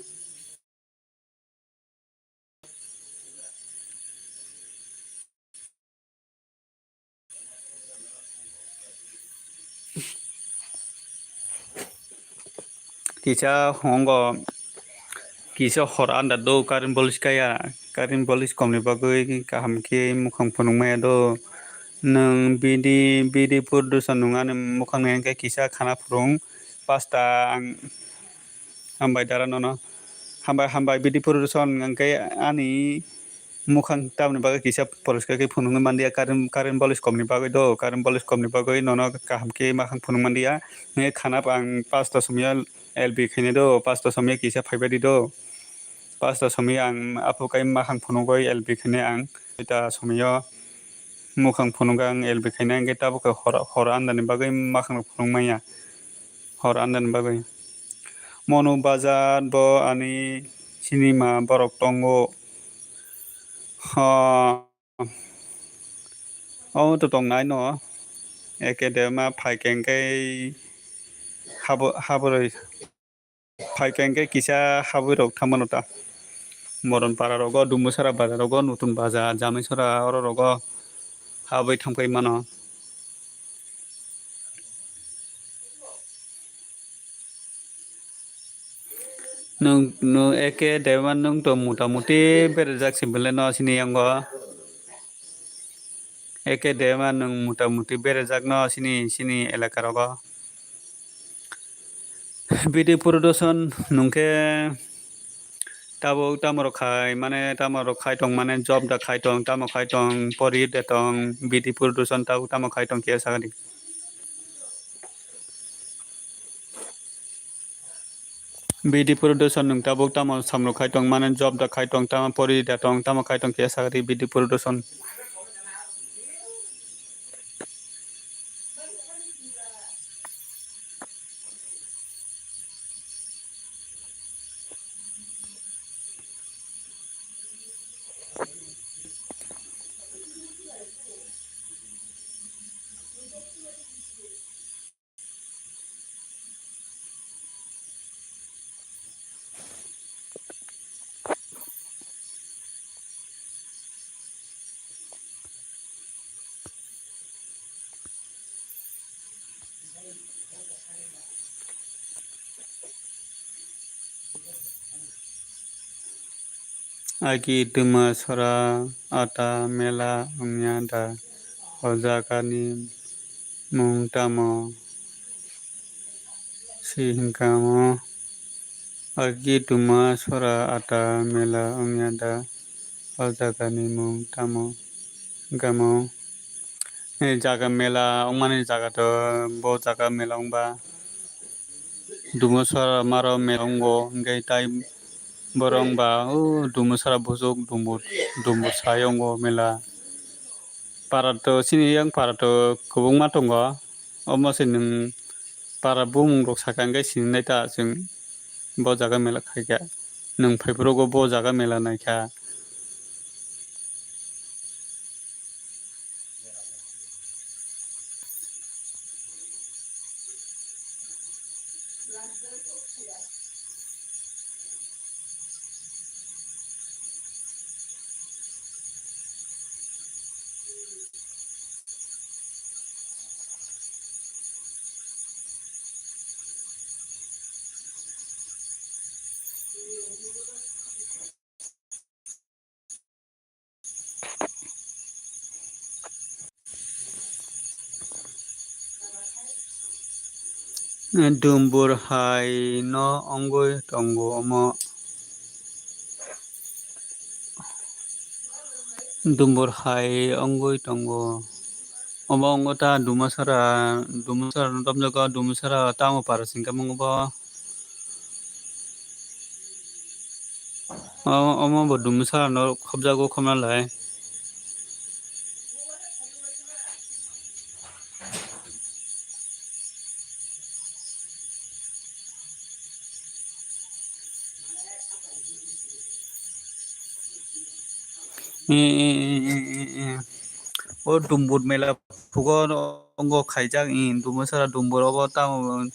Kisa hongo, kisa hor anda do current police kaya, current police kom ni bagwi kaham khe mukhang phunuk maya do. Nwng bidi, bidi purduson nwng ani mukhang ni hwnkhe kisa khana phurung pasta ang hambai dara nono. Hambai, hambai bidi purduson hwnkhe ani mukhang tamni bagwi kisa poriskar khe phunugwi manliya, current, current bolis komni bagwi do, current bolis komni bagwi nono kaham khe makhang phunuk manliya. Nge khana ang pasta somya L B khainai do, pasta somya kisa phaibai di do. Pasta somya ang aphuru kai makhang phunugwi L B khainai ang. Duita somyo mukhang phunukgo ang L B khainai, hwnkhe tabuk khe hor, hor andani bagwi makhang phunuk manya. Hor andani bagwi. Monu Bazar bo ani sinima borok tongo. Ho. Omo to tongnai no. Eke de ma phaikhe hwnkhe habo, haboroi. Phaikhe hwnkhe kisa habwi rok thangmano ta. Moron para rogo, Dumbusara bazar rogo, Nutun bazar, Jamaisora oro rogo habwi thangpai mano. Nwng, nwng eke dema nwng to mota moti berajak se belai no sini yango. Eke dema nwng mota moti berajak no sini, sini elaka rogo. Bidi purduson nwng khe tabuk tamo rok khai mane, tamo rok khai tong mane, job da khai tong, tamo khai tong, pori de tong, bidi purduson tabuk tamo khai tong khe sakadi. Bidi purduson nwng tabuk tamo samrok khai tong mane, job da khai tong, tamo pori da tong, tamo khai tong khe sakadi bidi purduson. Agi Dumasora ata mela wngya da? O jagani mung tamo? Si hingka mo. Agi Dumasora ata mela wngya da? O jagani mung tamo? Hingka mo. Eh, jaga mela wngmani jaga to, bo jaga mela wngba Dumasora maro mela wngo, hingke tai borok wngba o Dumasora buchuk Dumbur, Dumbur sai wngo mela. Para to chini yang para to kwbangma tongo, omo se nwng para bumung rok saka hingke sinilai ta chwng bo jaga mela khaikha, nwng phaiphuru bo jaga mela naikha. Dumbur hai no wngwi tongo omo. Dumbur hai wngwi tongo. Omo wngkha ta Dumasara, Dumasara no tamjak o, Dumasara tamo para singkha mung bo. O, omo bo Dumasara no khobjago khobna lai. Eh, eh, eh, eh, eh, eh. O Dumbur mela phugo ongo khaijak, eh, Dumasara Dumbur obo tamo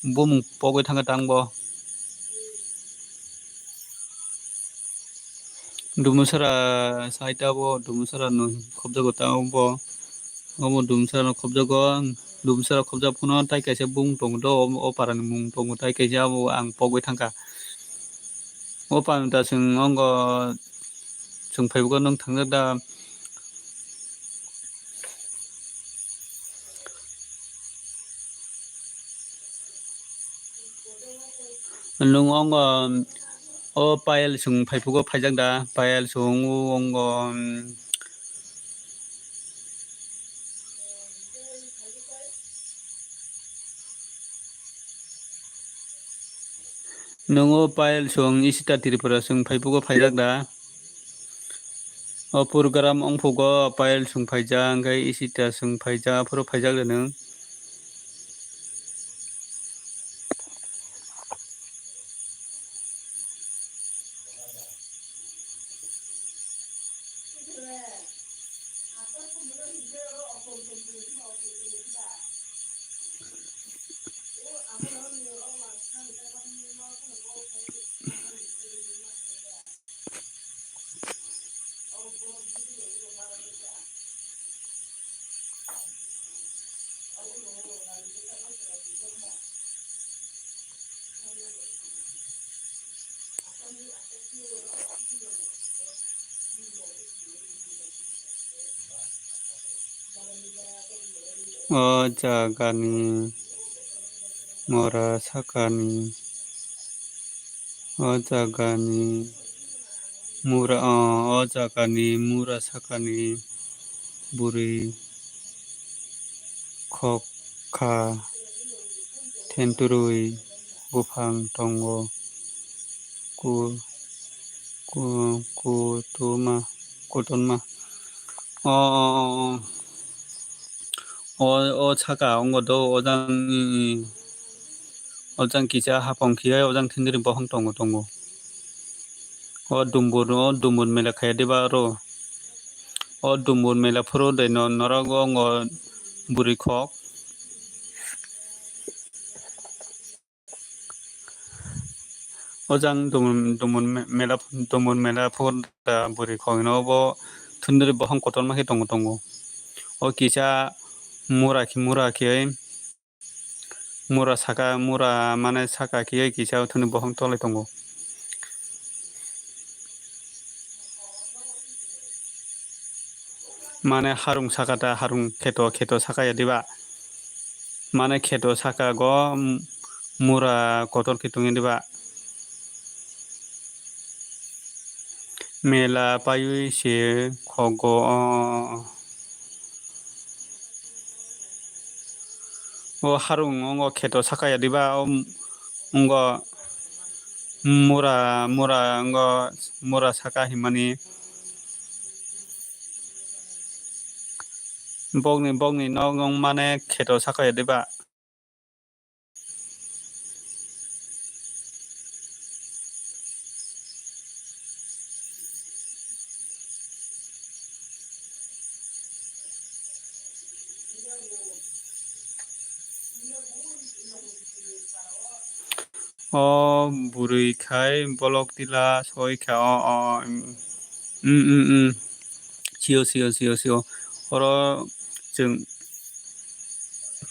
bumung pogwi thangkha tang bo. Dumasara side abo Dumasara no khobjago tamo bo. Omo Dumasara no khobjago, Dumasara khobjak phano tai kaisa bumung tongo do, o, o para ni mung tongo tai kaisa abo ang pogwi thangkha. O panda chwng ongo chwng phaibugo nwng thangjak da. Nwng ongo, o Payal sung phaipugo phaijak da? Payal sung o ongo, nwng o Payal sung Isita Tripura sung phaipugo phaijak da? O program ongphugo Payal sung phaijak, hwnkhe Isita sung phaijak, aphuru phaijak da nwng? O jagani mura sakani, o jagani mura, o, o jagani mura sakani bwrwi khokha thenturwi buphang tongo. Ku-, ku-, kutuma, kutunma. O, o, o, o. O, o saka wngo do, o jang, i, i. O jang kisa hapong khiya, o jang thindiri bohong tongo, tongo. O dumbur, o dumbur mela khaya diba aro. O dumbur mela phuru de no, norok wngo bwrwi khok. O jang dumun, dumun me-, mela, dumun mela phor da bwrwi khok hino bo thundri bohong kotorma khe tongo, tongo. O kisa mura khe, mura khe, mura saka, mura mane saka khe kisa thundri bohong tolai tongo. Mane harung saka ta, harung kheto, kheto saka ya diba? Mane kheto saka go, mm, mura kotor khe tongya diba? Mela paiwi se khogo, o, o, o. O harung wngo kheto saka ya diba? O, mm, wngo mura, mura wngo mura saka himani. Bokni, bokni nok wng mane kheto saka ya diba? O bwrwi khai bolok tila soi kha, o, o, mm, mm, mm, mm. Sio, sio, sio, sio. Oro chwng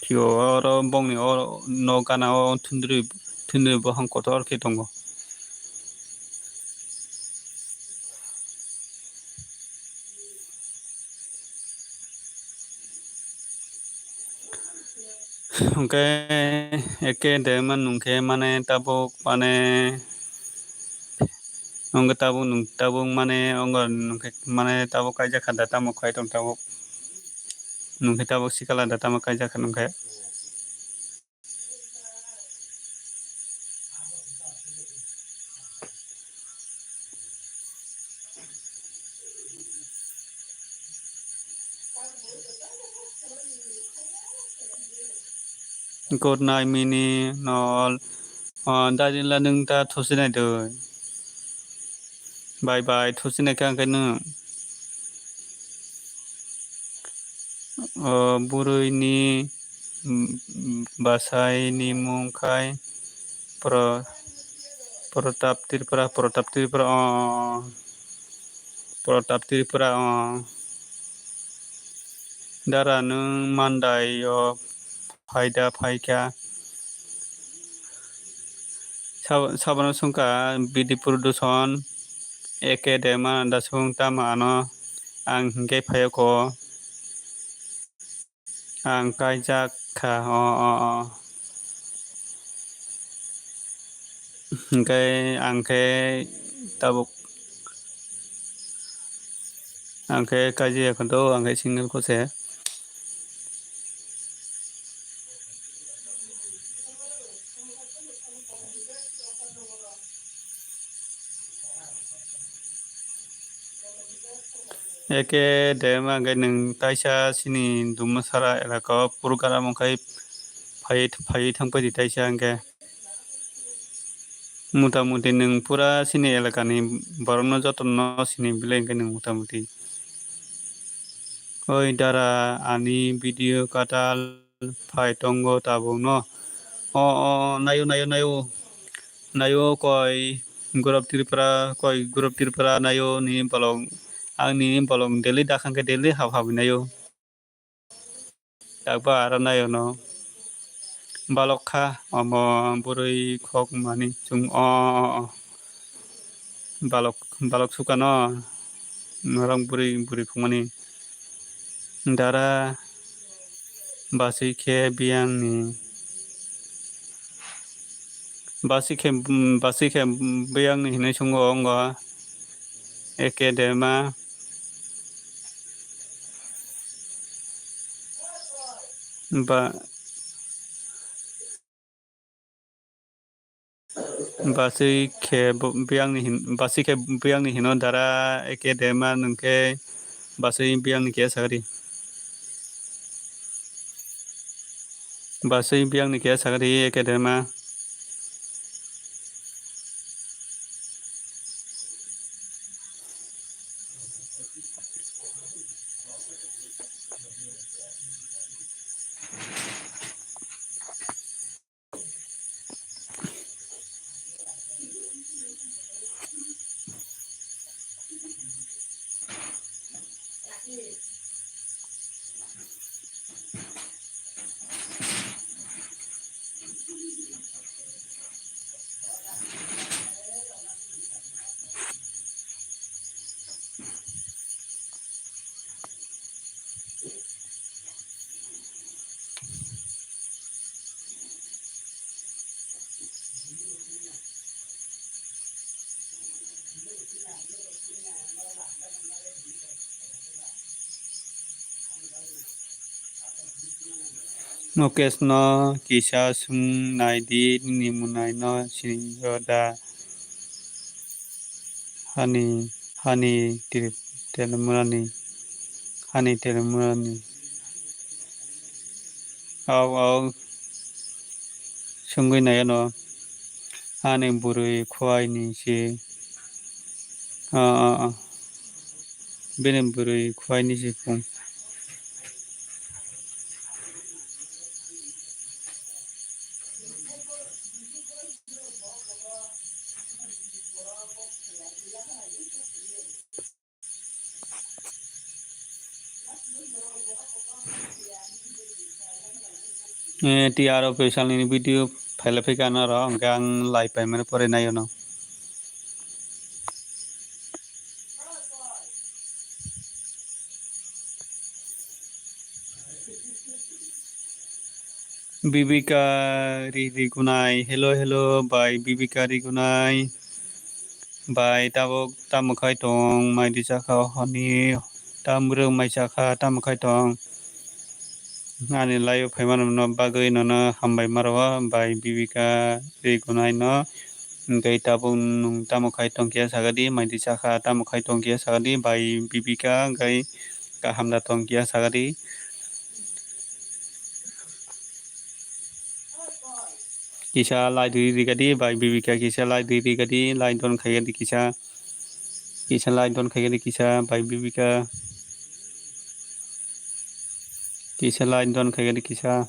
sio, oro bongni o nok gana o thundri, thundri bohong kotor khe tongo. Hwnkhe eke de man nungkhe mane tabuk mane, hwnkhe tabuk nung, tabuk mane wngo nungkhe mane tabuk kaijak kha da tamo khai tong tabuk nungkhe tabuk sikala da tamo kaijak kha nungkhe. Good night, Mini, Nol. O, Dajila, nwng ta thusinai doi. Bye bye, thusinai khe ang khe nwng. O, bwrwini, mm, bwsaini mung khai Pro-, Protap Tripura, Protap Tripura, o, Protap Tripura, o. Dara, nwng Mandai o phaida phaikha. Sab-, sabono swngkha B D Production, A K Dema, da swng tamo ano, ang hinkhe phaiya kho. Ang kaijak kha, o, o, o. Hwnkhe ang khe tabuk, ang khe kaijak kha do, ang khe single kose. Eke dema hwnkhe nwng taisa chini Dumasara elaka o program wngkhai phai, phai thangpai di taisa hwnkhe. Mota moti nwng pura chini elakani borokno jotono sini belai hwnkhe nwng mota moti. Oi dara, ani video kwtal phai tongo tabukno. O, o, naio, naio, naio. Naio koi Gurab Tripura, koi Gurab Tripura naio ni bolong. Ang ni bolong daily dakhang khe daily hap hap naio. Takba aro naio no. Balok kha omo bwrwi khok mani chwng o, o, o. Balok, balok sukano norok bwrwi, bwrwi khokmani. Dara basi khe biyangni, basi khe, basi khe biyangni hinwi sungo wngo eke dema. Ba, basui khe bo-, biyangni hin-, basui khe biyangni hino dara eke dema nwng khe basui biyangni kiya sagadi. Basui biyangni kiya sagadi eke dema. Mukesh no kisa swng nai di, nini mwnai no sinigo da? Hani, hani Trip-, Telumanani, hani Telumanani. Au, au, swngwi nai ano. Ani bwrwi khuaini se. Ah, ah, ah. Bini bwrwi khuaini se phung. Eh, T R official ni video phaila phika na ro, hwnkhe ang live paimani pore nai ono. Bibika Ri-, Rigunai, hello, hello, bai Bibika Rigunai. Bai, tabuk tamo khai tong, mai di chakha honi, tamrwng mai chakha, tamo khai tong. Ani live o phaimani bagwi nono hambai ma rwo, bai Bibika Rigunai no. Hwnkhe tabuk nwng tamo khai tong kiya sagadi, mai di chakha, tamo khai tong kiya sagadi, bai Bibika, hwnkhe kaham da tong kiya sagadi. Kisa like rwi rigadi bai Bibika, kisa like rwi rigadi, like don khaigadi kisa. Kisa like don khaigadi kisa bai Bibika. Kisa like don khaigadi kisa.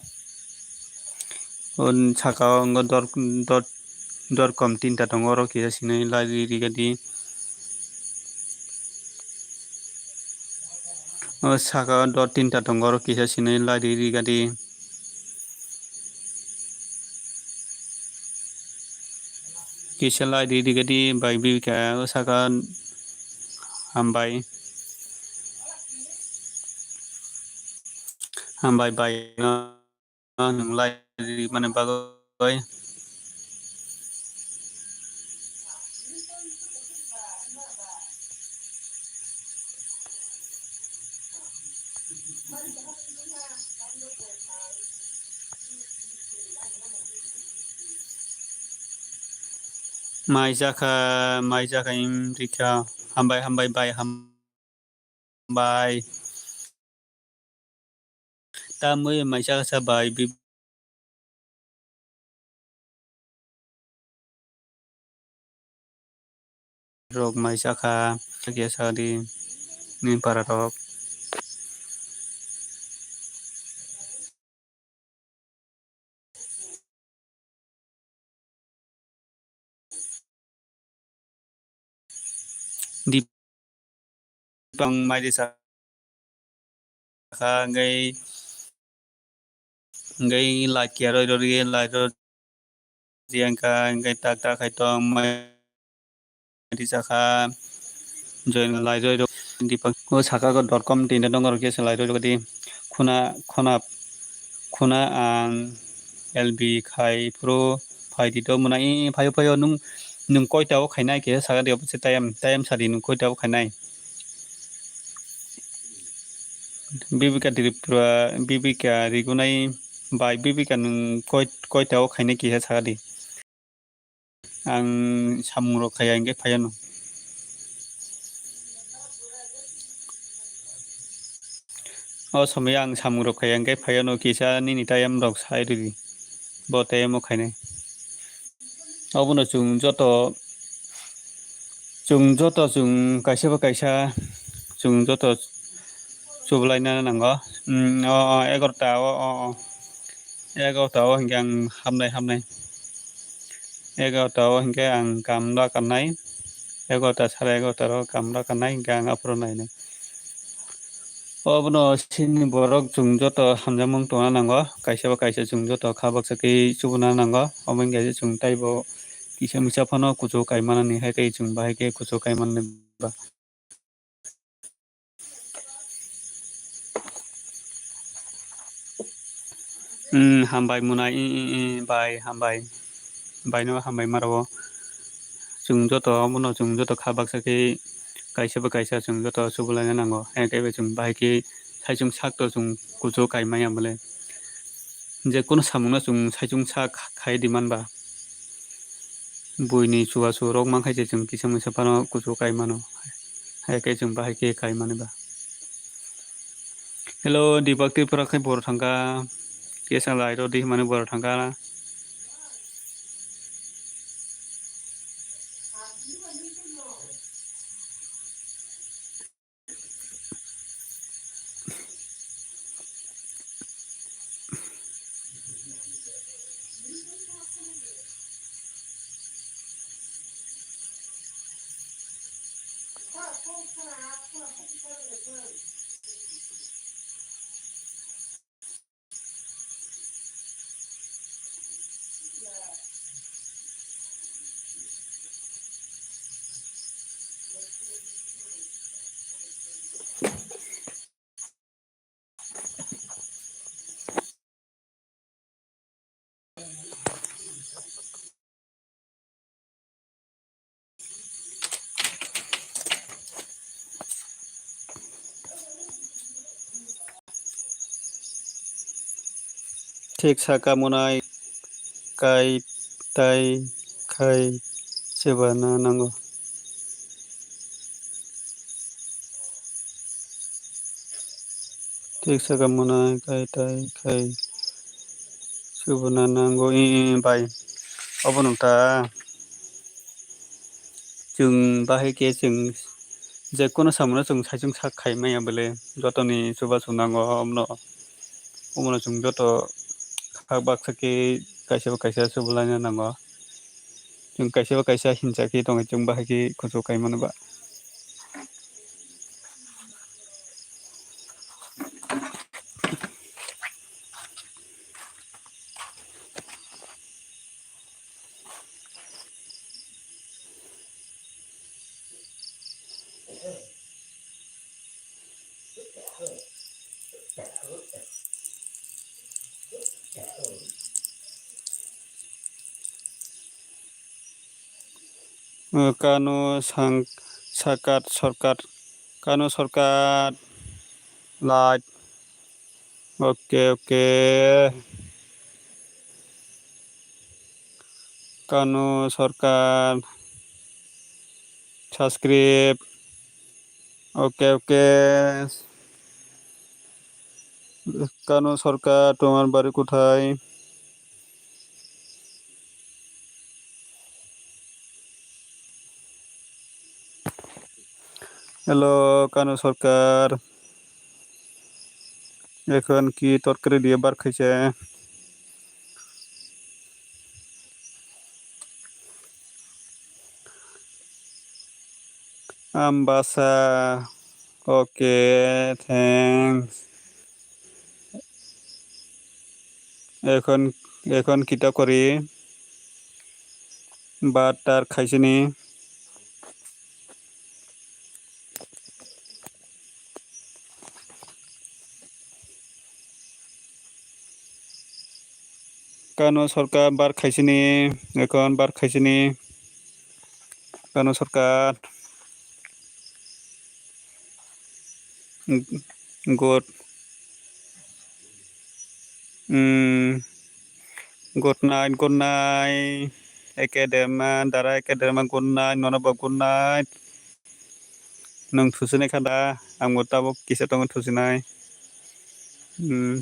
O saka o wngkha dor, dor, dor kom tinta tongo, oro kisa sinui like rwi rigadi. O saka o dor tinta tongo, oro kisa sinui like rwi rigadi. Kisa like rwi rigadi bai Bibika, o saka hambai. Hambai bai no nwng like rwmani bagwi. Mai jakha, mai jakha im rikha. Hambai, hambai, bai, hambai. Tamwi mai jakha sa bai, bi-, rok mai jakha, khe sa di, ni para rok. Dipang mai risa kha, hwnkhe, hwnkhe light kiya roi rw rw khe light rw. Priyanka hwnkhe tak tak hai tong mai risa kha, join lai roi rw. Dipang o saka go dot com tin dong rw khe se lai roi rw di. Khuna, khuna, khuna ang L B khai phuru phai di to muna i phai phai o nung, nung koita o khainai khe saka di opose tayam, tayam sadi nung koita o khainai. Bibika Tripura, Bibika Rigunai bai Bibika nung koi-, koita o khainai kisa saka di. Ang samung rok khaya hwnkhe phaiya no. O somoi ang samung rok khaya hwnkhe phaiya no kisa nini tayam rok sai rwdi. Bo tayam o khainai. Obono chwng joto, chwng joto chwng kaisa ba kaisa chwng joto chubulaina nango. Mm, o, o, egarota o, o, o. Egarota o hinkhe ang hamnai, hamnai. Egarota o hinkhe ang kam da kannai. Egarota, sare egarota ro kam da kannai hinkhe ang aphuru nainai. Obono chini borok chwng joto hamjakmung tongna nango, kaisa ba kaisa chwng joto kha baksa khe chubuna nango, omo wngya je chwng taibo kisa misa phano kuchuk kaimanani hai khe chwng bahai khe kuchuk kaimanani ba. Hmm, hambai mwnai, i, i, i, bai, hambai. Baino hambai maro. Chwng joto, omono chwng joto kha baksa khe kaisa ba kaisa chwng joto chubulaina nango. Hai khe chwng bahai khe saichung sak to chwng kuchuk kai maya bole. Je kono samungno chwng saichung sak khai di man ba. Buini chubachu rok mankha je chwng kisa misa phano kuchuk kai mano. Hai khe chwng bahai khe kai mani ba. Hello, Deepak Tripura khai boro thangkha. Kesa lai rw di hwnmani boro thangkha. Thik saka mwnai kai tai khai chebana nango. Thik saka mwnai kai tai khai chebana nango. I, i, bai. Obo nung ta. Chwng bahai khe chwng je kono samungno chwng saichung sak khai maya bole jotoni chubachu nango omono. Omono chwng joto kha baksa khe kaisa ba kaisa chubulaina nango. Chwng kaisa ba kaisa hinsa khe tongwi chwng bahai khe kuchuk kai mano ba. Kano sang-, sakat sorkat, kano sorkat light. Okay, okay. Kanu Sarkar, subscribe. Okay, okay. Kanu Sarkar, তোমার বাড়ি কোথায়? Hello, Kanu Sarkar. Ekhon ki torkari diye bar khaise? Ambasa. Okay, thanks. Ekhon, ekhon kita kori? Bar tar khaisini. Kanu Sarkar bar khaisini, ekhon bar khaisini. Kanu Sarkar. Good. Hmm. Good night, good night. Ekedema, dara ekedema, good night. Nono bo good night. Nwng thusinai kha da, ang bo tabuk kisa tongo thusinai. Hmm.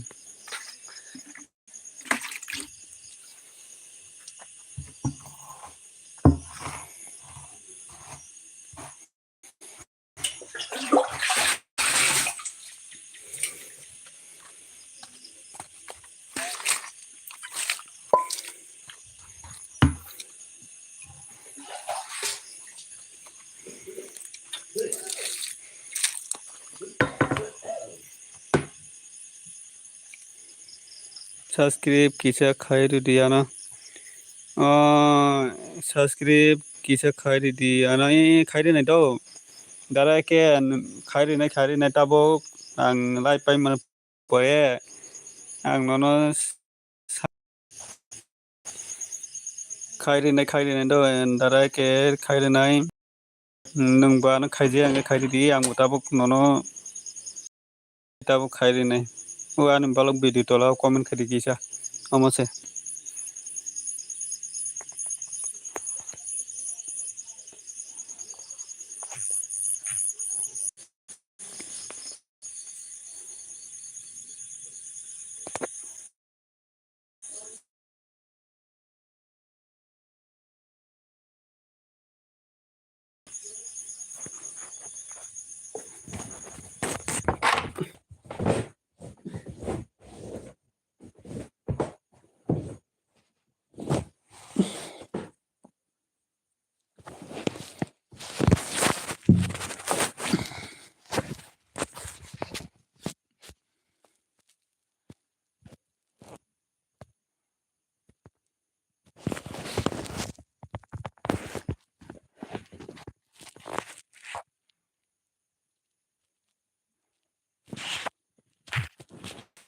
Subscribe kisa khai ridi ano. Oh, subscribe kisa khai ridi ano. Eh, khai rinai do. Dara ke khai rinai, khai rinai tabuk ang live pai mano pore. Ang nono sa-, khai rinai, khai rinai do. Dara ke khai rinai. Nwng bo ano khaidi, ang khaidi di, ang bo tabuk nono tabuk khai rinai. O ani balok video tola o comment khaidi kisa. Omo se.